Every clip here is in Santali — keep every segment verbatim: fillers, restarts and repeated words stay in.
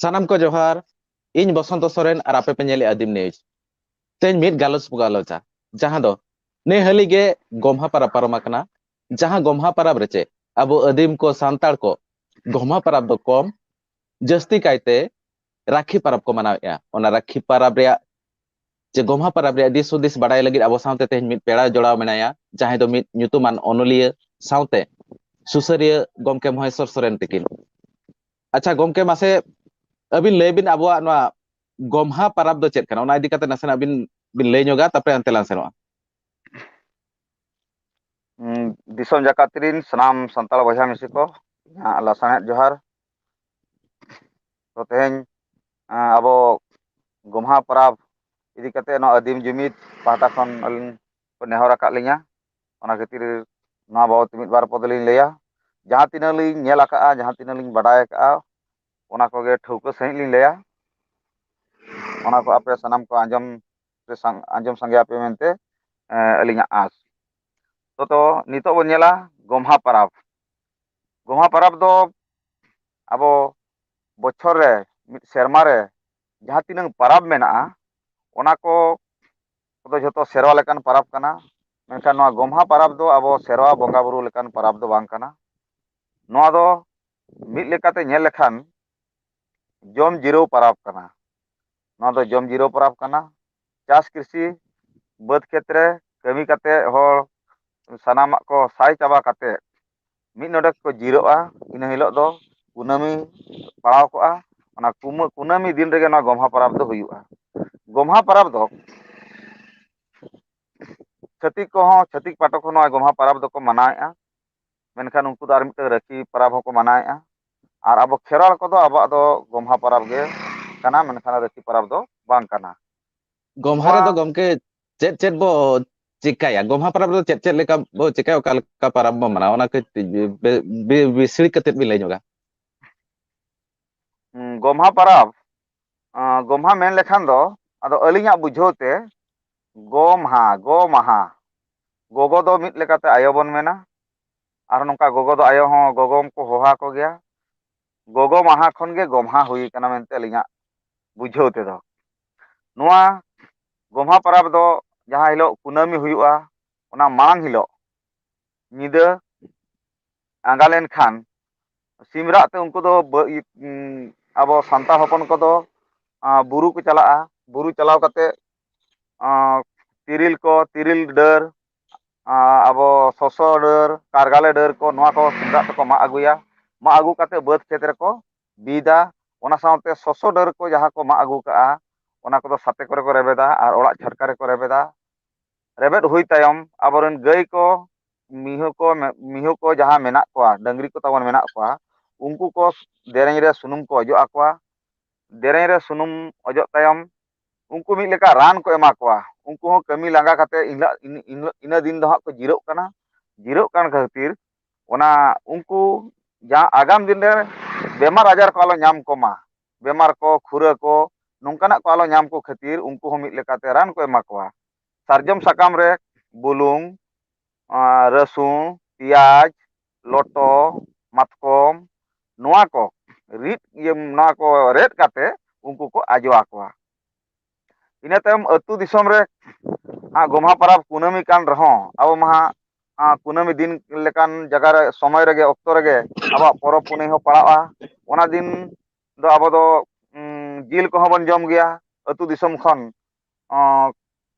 ᱥᱟᱱᱟᱢ ᱠᱚ ᱡᱚᱦᱟᱨ᱾ ᱤᱧ ᱵᱚᱥᱚᱱᱛᱚ ᱥᱚᱨᱮᱱ ᱟᱨ ᱟᱯᱮ ᱯᱮ ᱧᱮᱞᱮᱫᱼᱟ ᱟᱹᱫᱤᱢ ᱱᱤᱭᱩᱡᱽ᱾ ᱛᱮᱦᱮᱧ ᱢᱤᱫ ᱜᱟᱞᱚᱪ ᱵᱚ ᱜᱟᱞᱚᱪᱟ, ᱡᱟᱦᱟᱸ ᱫᱚ ᱱᱮ ᱦᱟᱹᱞᱤ ᱜᱮ ᱜᱚᱢᱦᱟ ᱯᱟᱨᱟᱵᱽ ᱯᱟᱨᱚᱢ ᱟᱠᱟᱱᱟ, ᱡᱟᱦᱟᱸ ᱜᱚᱢᱦᱟ ᱯᱟᱨᱟᱵᱽ ᱨᱮ ᱪᱮᱫ ᱟᱵᱚ ᱟᱹᱫᱤᱢ ᱠᱚ ᱥᱟᱱᱛᱟᱲ ᱠᱚ ᱜᱚᱢᱦᱟ ᱯᱟᱨᱟᱵᱽ ᱫᱚ ᱠᱚᱢ, ᱡᱟᱹᱥᱛᱤ ᱠᱟᱭᱛᱮ ᱨᱟᱠᱷᱤ ᱯᱟᱨᱟᱵᱽ ᱠᱚ ᱢᱟᱱᱟᱣᱮᱫᱼᱟ᱾ ᱚᱱᱟ ᱨᱟᱠᱷᱤ ᱯᱟᱨᱟᱵᱽ ᱨᱮᱭᱟᱜ ᱡᱮ ᱜᱚᱢᱦᱟ ᱯᱟᱨᱟᱵᱽ ᱨᱮᱭᱟᱜ ᱫᱤᱥ ᱦᱩᱫᱤᱥ ᱵᱟᱲᱟᱭ ᱞᱟᱹᱜᱤᱫ ᱟᱵᱚ ᱥᱟᱶᱛᱮ ᱛᱮᱦᱮᱧ ᱢᱤᱫ ᱯᱮᱲᱟ ᱡᱚᱲᱟᱣ ᱢᱮᱱᱟᱭᱟ, ᱡᱟᱦᱟᱸᱭ ᱫᱚ ᱢᱤᱫ ᱧᱩᱛᱩᱢᱟᱱ ᱚᱱᱚᱞᱤᱭᱟᱹ ᱥᱟᱶᱛᱮ ᱥᱩᱥᱟᱹᱨᱤᱭᱟᱹ ᱜᱚᱢᱠᱮ ᱢᱚᱦᱮᱥᱚᱨ ᱥᱚᱨᱮᱱ ᱛᱤᱠᱤᱱ᱾ ᱟᱪᱪᱷᱟ ᱜᱚᱢᱠᱮ, ᱢᱟᱥᱮ ᱟᱹᱵᱤᱱ ᱞᱟᱹᱭ ᱵᱤᱱ, ᱟᱵᱚᱣᱟᱜ ᱱᱚᱣᱟ ᱜᱚᱢᱦᱟ ᱯᱟᱨᱟᱵᱽ ᱫᱚ ᱪᱮᱫ ᱠᱟᱱᱟ? ᱚᱱᱟ ᱤᱫᱤ ᱠᱟᱛᱮ ᱱᱟᱥᱮᱱᱟᱜ ᱵᱤᱱ, ᱵᱤᱱ ᱞᱟᱹᱭ ᱧᱚᱜᱟ, ᱛᱟᱨᱯᱚᱨᱮ ᱚᱱᱛᱮ ᱞᱟᱝ ᱥᱮᱱᱚᱜᱼᱟ᱾ ᱩᱸ, ᱫᱤᱥᱚᱢ ᱡᱟᱠᱟᱛ ᱨᱤᱱ ᱥᱟᱱᱟᱢ ᱥᱟᱱᱛᱟᱲ ᱵᱚᱭᱦᱟ ᱢᱤᱥᱤ ᱠᱚ, ᱤᱧᱟᱹᱜ ᱞᱟᱥᱟᱲᱦᱮᱫ ᱡᱚᱦᱟᱨ᱾ ᱛᱚ ᱛᱮᱦᱮᱧ, ᱮᱸ, ᱟᱵᱚ ᱜᱚᱢᱦᱟ ᱯᱟᱨᱟᱵᱽ ᱤᱫᱤ ᱠᱟᱛᱮ ᱱᱚᱣᱟ ᱟᱹᱫᱤᱢ ᱡᱩᱢᱤᱫ ᱯᱟᱦᱴᱟ ᱠᱷᱚᱱ ᱟᱹᱞᱤᱧ ᱠᱚ ᱱᱮᱦᱚᱨ ᱟᱠᱟᱫ ᱞᱤᱧᱟ᱾ ᱚᱱᱟ ᱠᱷᱟᱹᱛᱤᱨ ᱱᱚᱣᱟ ᱵᱟᱵᱚᱫ ᱛᱮ ᱢᱤᱫ ᱵᱟᱨ ᱯᱚᱫ ᱞᱤᱧ ᱞᱟᱹᱭᱟ᱾ ᱡᱟᱦᱟᱸ ᱛᱤᱱᱟᱹᱜ ᱞᱤᱧ ᱧᱮᱞ ᱟᱠᱟᱫᱼᱟ, ᱡᱟᱦᱟᱸ ᱛᱤᱱᱟᱹᱜ ᱞᱤᱧ ᱵᱟᱰᱟᱭ ᱟᱠᱟᱫᱼᱟ, ᱚᱱᱟ ᱠᱚᱜᱮ ᱴᱷᱟᱹᱣᱠᱟᱹ ᱥᱟᱺᱦᱤᱡ ᱞᱤᱧ ᱞᱟᱹᱭᱟ᱾ ᱚᱱᱟ ᱠᱚ ᱟᱯᱮ ᱥᱟᱱᱟᱢ ᱠᱚ ᱟᱸᱡᱚᱢ ᱯᱮ, ᱥᱟᱝ-, ᱟᱸᱡᱚᱢ ᱥᱟᱸᱜᱮᱭᱟᱯᱮ ᱢᱮᱱᱛᱮ, ᱮᱸ, ᱟᱹᱞᱤᱧᱟᱜ ᱟᱸᱥ᱾ ᱛᱚ, ᱛᱚ ᱱᱤᱛᱚᱜ ᱵᱚᱱ ᱧᱮᱞᱟ ᱜᱚᱢᱦᱟ ᱯᱟᱨᱟᱵᱽ᱾ ᱜᱚᱢᱦᱟ ᱯᱟᱨᱟᱵᱽ ᱫᱚ ᱟᱵᱚ ᱵᱚᱪᱷᱚᱨ ᱨᱮ, ᱢᱤᱫ ᱥᱮᱨᱢᱟ ᱨᱮ ᱡᱟᱦᱟᱸ ᱛᱤᱱᱟᱹᱝ ᱯᱟᱨᱟᱵᱽ ᱢᱮᱱᱟᱜᱼᱟ, ᱚᱱᱟ ᱠᱚ ᱠᱚᱫᱚ ᱡᱷᱚᱛᱚ ᱥᱮᱨᱣᱟ ᱞᱮᱠᱟᱱ ᱯᱟᱨᱟᱵᱽ ᱠᱟᱱᱟ᱾ ᱢᱮᱱᱠᱷᱟᱱ ᱱᱚᱣᱟ ᱜᱚᱢᱦᱟ ᱯᱟᱨᱟᱵᱽ ᱫᱚ ᱟᱵᱚ ᱥᱮᱨᱣᱟ ᱵᱚᱸᱜᱟ ᱵᱩᱨᱩ ᱞᱮᱠᱟᱱ ᱯᱟᱨᱟᱵᱽ ᱫᱚ ᱵᱟᱝ ᱠᱟᱱᱟ᱾ ᱱᱚᱣᱟ ᱫᱚ ᱢᱤᱫ ᱞᱮᱠᱟᱛᱮ ᱧᱮᱞ ᱞᱮᱠᱷᱟᱱ ᱡᱚᱢ ᱡᱤᱨᱟᱹᱣ ᱯᱟᱨᱟᱵᱽ ᱠᱟᱱᱟ᱾ ᱱᱚᱣᱟ ᱫᱚ ᱡᱚᱢ ᱡᱤᱨᱟᱹᱣ ᱯᱟᱨᱟᱵᱽ ᱠᱟᱱᱟ᱾ ᱪᱟᱥ ᱠᱨᱤᱥᱤ ᱵᱟᱹᱫᱽ ᱠᱷᱮᱛ ᱨᱮ ᱠᱟᱹᱢᱤ ᱠᱟᱛᱮ ᱦᱚᱲ ᱥᱟᱱᱟᱢᱟᱜ ᱠᱚ ᱥᱟᱭ ᱪᱟᱵᱟ ᱠᱟᱛᱮ ᱢᱤᱫ ᱱᱚᱰᱮᱠ ᱠᱚ ᱡᱤᱨᱟᱹᱜᱼᱟ᱾ ᱤᱱᱟᱹ ᱦᱤᱞᱳᱜ ᱫᱚ ᱠᱩᱱᱟᱹᱢᱤ ᱯᱟᱲᱟᱣ ᱠᱚᱜᱼᱟ᱾ ᱚᱱᱟ ᱠᱩᱢᱟᱹ-, ᱠᱩᱱᱟᱹᱢᱤ ᱫᱤᱱ ᱨᱮᱜᱮ ᱱᱚᱣᱟ ᱜᱚᱢᱦᱟ ᱯᱟᱨᱟᱵᱽ ᱫᱚ ᱦᱩᱭᱩᱜᱼᱟ᱾ ᱜᱚᱢᱦᱟ ᱯᱟᱨᱟᱵᱽ ᱫᱚ ᱪᱷᱟᱹᱛᱤᱠ ᱠᱚᱦᱚᱸ, ᱪᱷᱟᱹᱛᱤᱠ ᱯᱟᱦᱴᱟ ᱠᱷᱚᱱ ᱱᱚᱣᱟ ᱜᱚᱢᱦᱟ ᱯᱟᱨᱟᱵᱽ ᱫᱚᱠᱚ ᱢᱟᱱᱟᱣᱮᱫᱼᱟ᱾ ᱢᱮᱱᱠᱷᱟᱱ ᱩᱱᱠᱩ ᱫᱚ ᱟᱨ ᱢᱤᱫᱴᱟᱝ ᱨᱟᱹᱠᱷᱤ ᱯᱟᱨᱟᱵᱽ ᱦᱚᱸᱠᱚ ᱢᱟᱱᱟᱣᱮᱫᱼᱟ᱾ ᱟᱨ ᱟᱵᱚ ᱠᱷᱮᱨᱣᱟᱲ ᱠᱚᱫᱚ ᱟᱵᱚᱣᱟᱜ ᱫᱚ ᱜᱚᱢᱦᱟ ᱯᱟᱨᱟᱵᱽ ᱜᱮ ᱠᱟᱱᱟ, ᱢᱮᱱᱠᱷᱟᱱ ᱨᱟᱹᱠᱷᱤ ᱯᱟᱨᱟᱵᱽ ᱫᱚ ᱵᱟᱝ ᱠᱟᱱᱟ᱾ ᱜᱚᱢᱦᱟ ᱱᱚᱣᱟ ᱨᱮᱫᱚ ᱜᱚᱢᱠᱮ ᱪᱮᱫ ᱪᱮᱫ ᱵᱚ ᱪᱤᱠᱟᱹᱭᱟ? ᱜᱚᱢᱦᱟ ᱯᱟᱨᱟᱵᱽ ᱨᱮᱫᱚ ᱪᱮᱫ ᱪᱮᱫ ᱞᱮᱠᱟ ᱵᱚ ᱪᱤᱠᱟᱹᱭᱟ? ᱚᱠᱟ ᱞᱮᱠᱟ ᱯᱟᱨᱟᱵᱽ ᱵᱚ ᱢᱟᱱᱟᱣᱟ? ᱚᱱᱟ ᱠᱟᱹᱡ ᱵᱮ-, ᱵᱮ-, ᱵᱤᱥᱲᱤ ᱠᱟᱛᱮᱫ ᱵᱤᱱ ᱞᱟᱹᱭ ᱧᱚᱜᱟ᱾ ᱦᱩᱸ, ᱜᱚᱢᱦᱟ ᱯᱟᱨᱟᱵᱽ, ᱟᱸ, ᱜᱚᱢᱦᱟ ᱢᱮᱱ ᱞᱮᱠᱷᱟᱱ ᱫᱚ ᱟᱫᱚ ᱟᱹᱞᱤᱧᱟᱜ ᱵᱩᱡᱷᱟᱹᱣ ᱛᱮ ᱜᱚᱢᱦᱟ, ᱜᱚᱢᱟᱦᱟ, ᱜᱚᱜᱚ ᱫᱚ ᱢᱤᱫ ᱞᱮᱠᱟᱛᱮ ᱟᱭᱳ ᱵᱚᱱ ᱢᱮᱱᱟ᱾ ᱟᱨ ᱱᱚᱝᱠᱟ ᱜᱚᱜᱚ ᱫᱚ ᱟᱭᱳ ᱦᱚᱸ ᱜᱚᱜᱚᱢ ᱠᱚ ᱦᱚᱦᱚ ᱟᱠᱚ ᱜᱮᱭᱟ᱾ ᱜᱚᱜᱚ ᱢᱟᱦᱟ ᱠᱷᱚᱱ ᱜᱮ ᱜᱚᱢᱦᱟ ᱦᱩᱭ ᱠᱟᱱᱟ ᱢᱮᱱᱛᱮ ᱟᱹᱞᱤᱧᱟᱜ ᱵᱩᱡᱷᱟᱹᱣ ᱛᱮᱫᱚ᱾ ᱱᱚᱣᱟ ᱜᱚᱢᱦᱟ ᱯᱚᱨᱚᱵᱽ ᱫᱚ ᱡᱟᱦᱟᱸ ᱦᱤᱞᱳᱜ ᱠᱩᱱᱟᱹᱢᱤ ᱦᱩᱭᱩᱜᱼᱟ, ᱚᱱᱟ ᱢᱟᱲᱟᱝ ᱦᱤᱞᱳᱜ ᱧᱤᱫᱟᱹ ᱟᱸᱜᱟ ᱞᱮᱱᱠᱷᱟᱱ ᱥᱤᱢ ᱨᱟᱜ ᱛᱮ ᱩᱱᱠᱩ ᱫᱚ ᱵᱟᱹ-, ᱤ-, ᱩᱸ, ᱟᱵᱚ ᱥᱟᱱᱛᱟᱲ ᱦᱚᱯᱚᱱ ᱠᱚᱫᱚ, ᱟ, ᱵᱩᱨᱩ ᱠᱚ ᱪᱟᱞᱟᱜᱼᱟ᱾ ᱵᱩᱨᱩ ᱪᱟᱞᱟᱣ ᱠᱟᱛᱮ, ᱟ, ᱛᱤᱨᱤᱞ ᱠᱚ, ᱛᱤᱨᱤᱞ ᱰᱟᱹᱨ, ᱟ, ᱟᱵᱚ ᱥᱚᱥᱚ ᱰᱟᱹᱨ, ᱠᱟᱨᱜᱟᱞᱮ ᱰᱟᱹᱨ ᱠᱚ, ᱱᱚᱣᱟ ᱠᱚ ᱥᱤᱢ ᱨᱟᱜ ᱛᱮᱠᱚ ᱢᱟᱜ ᱟᱹᱜᱩᱭᱟ᱾ ᱢᱟᱜ ᱟᱹᱜᱩ ᱠᱟᱛᱮ ᱵᱟᱹᱫᱽ ᱠᱷᱮᱛ ᱨᱮᱠᱚ ᱵᱤᱫᱟ᱾ ᱚᱱᱟ ᱥᱟᱶᱛᱮ ᱥᱚᱥᱚ ᱰᱟᱹᱨ ᱠᱚ ᱡᱟᱦᱟᱸ ᱠᱚ ᱢᱟᱜ ᱟᱹᱜᱩ ᱠᱟᱜᱼᱟ, ᱚᱱᱟ ᱠᱚᱫᱚ ᱥᱟᱛᱮ ᱠᱚᱨᱮ ᱠᱚ ᱨᱮᱵᱮᱫᱟ ᱟᱨ ᱚᱲᱟᱜ ᱪᱷᱟᱴᱠᱟ ᱨᱮᱠᱚ ᱨᱮᱵᱮᱫᱟ᱾ ᱨᱮᱵᱮᱫ ᱦᱩᱭ ᱛᱟᱭᱚᱢ ᱟᱵᱚᱨᱮᱱ ᱜᱟᱹᱭ ᱠᱚ, ᱢᱤᱦᱩ ᱠᱚ, ᱢᱮ-, ᱢᱤᱦᱩ ᱠᱚ ᱡᱟᱦᱟᱸ ᱢᱮᱱᱟᱜ ᱠᱚᱣᱟ, ᱰᱟᱹᱝᱨᱤ ᱠᱚ ᱛᱟᱵᱚᱱ ᱢᱮᱱᱟᱜ ᱠᱚᱣᱟ, ᱩᱱᱠᱩ ᱠᱚ ᱫᱮᱨᱮᱧ ᱨᱮ ᱥᱩᱱᱩᱢ ᱠᱚ ᱚᱡᱚᱜ ᱟᱠᱚᱣᱟ᱾ ᱫᱮᱨᱮᱧ ᱨᱮ ᱥᱩᱱᱩᱢ ᱚᱡᱚᱜ ᱛᱟᱭᱚᱢ ᱩᱱᱠᱩ ᱢᱤᱫ ᱞᱮᱠᱟ ᱨᱟᱱ ᱠᱚ ᱮᱢᱟ ᱠᱚᱣᱟ᱾ ᱩᱱᱠᱩ ᱦᱚᱸ ᱠᱟᱹᱢᱤ ᱞᱟᱸᱜᱟ ᱠᱟᱛᱮ ᱤᱱᱟᱹ, ᱤᱱᱟᱹ, ᱤᱱᱟᱹ ᱫᱤᱱ ᱫᱚ ᱦᱟᱸᱜ ᱠᱚ ᱡᱤᱨᱟᱹᱜ ᱠᱟᱱᱟ᱾ ᱡᱤᱨᱟᱹᱜ ᱠᱟᱱ ᱠᱷᱟᱹᱛᱤᱨ ᱚᱱᱟ ᱩᱱᱠᱩ ᱡᱟᱦᱟᱸ ᱟᱜᱟᱢ ᱫᱤᱱ ᱨᱮ ᱵᱮᱢᱟᱨ ᱟᱡᱟᱨ ᱠᱚ ᱟᱞᱚ ᱧᱟᱢ ᱠᱚᱢᱟ, ᱵᱮᱢᱟᱨ ᱠᱚ, ᱠᱷᱩᱨᱟᱹ ᱠᱚ, ᱱᱚᱝᱠᱟᱱᱟᱜ ᱠᱚ ᱟᱞᱚ ᱧᱟᱢ ᱠᱚ ᱠᱷᱟᱹᱛᱤᱨ ᱩᱱᱠᱩ ᱦᱚᱸ ᱢᱤᱫ ᱞᱮᱠᱟᱛᱮ ᱨᱟᱱ ᱠᱚ ᱮᱢᱟ ᱠᱚᱣᱟ᱾ ᱥᱟᱨᱡᱚᱢ ᱥᱟᱠᱟᱢ ᱨᱮ ᱵᱩᱞᱩᱝ, ᱟᱨ ᱨᱟᱹᱥᱩᱱ, ᱯᱮᱸᱭᱟᱡᱽ, ᱞᱚᱴᱚ, ᱢᱟᱛᱠᱚᱢ, ᱱᱚᱣᱟ ᱠᱚ ᱨᱤᱫ, ᱤᱭᱟᱹ, ᱱᱚᱣᱟ ᱠᱚ ᱨᱮᱫ ᱠᱟᱛᱮ ᱩᱱᱠᱩ ᱠᱚ ᱟᱡᱚ ᱟᱠᱚᱣᱟ᱾ ᱤᱱᱟᱹ ᱛᱟᱭᱚᱢ ᱟᱹᱛᱩ ᱫᱤᱥᱚᱢ ᱨᱮ ᱦᱟᱸᱜ ᱜᱚᱢᱦᱟ ᱯᱚᱨᱚᱵᱽ ᱠᱩᱱᱟᱹᱢᱤ ᱠᱟᱱ ᱨᱮᱦᱚᱸ, ᱟᱵᱚ ᱢᱟ ᱦᱟᱸᱜ, ᱟᱸ, ᱠᱩᱱᱟᱹᱢᱤ ᱫᱤᱱ ᱞᱮᱠᱟᱱ ᱡᱟᱭᱜᱟ ᱨᱮ, ᱥᱚᱢᱚᱭ ᱨᱮᱜᱮ, ᱚᱠᱛᱚ ᱨᱮᱜᱮ ᱟᱵᱚᱣᱟᱜ ᱯᱚᱨᱚᱵᱽ ᱯᱩᱱᱟᱹᱭ ᱦᱚᱸ ᱯᱟᱲᱟᱜᱼᱟ᱾ ᱚᱱᱟ ᱫᱤᱱ ᱫᱚ ᱟᱵᱚ ᱫᱚ, ᱩᱸ, ᱡᱤᱞ ᱠᱚᱦᱚᱸ ᱵᱚᱱ ᱡᱚᱢ ᱜᱮᱭᱟ᱾ ᱟᱹᱛᱩ ᱫᱤᱥᱚᱢ ᱠᱷᱚᱱ, ᱚᱸ,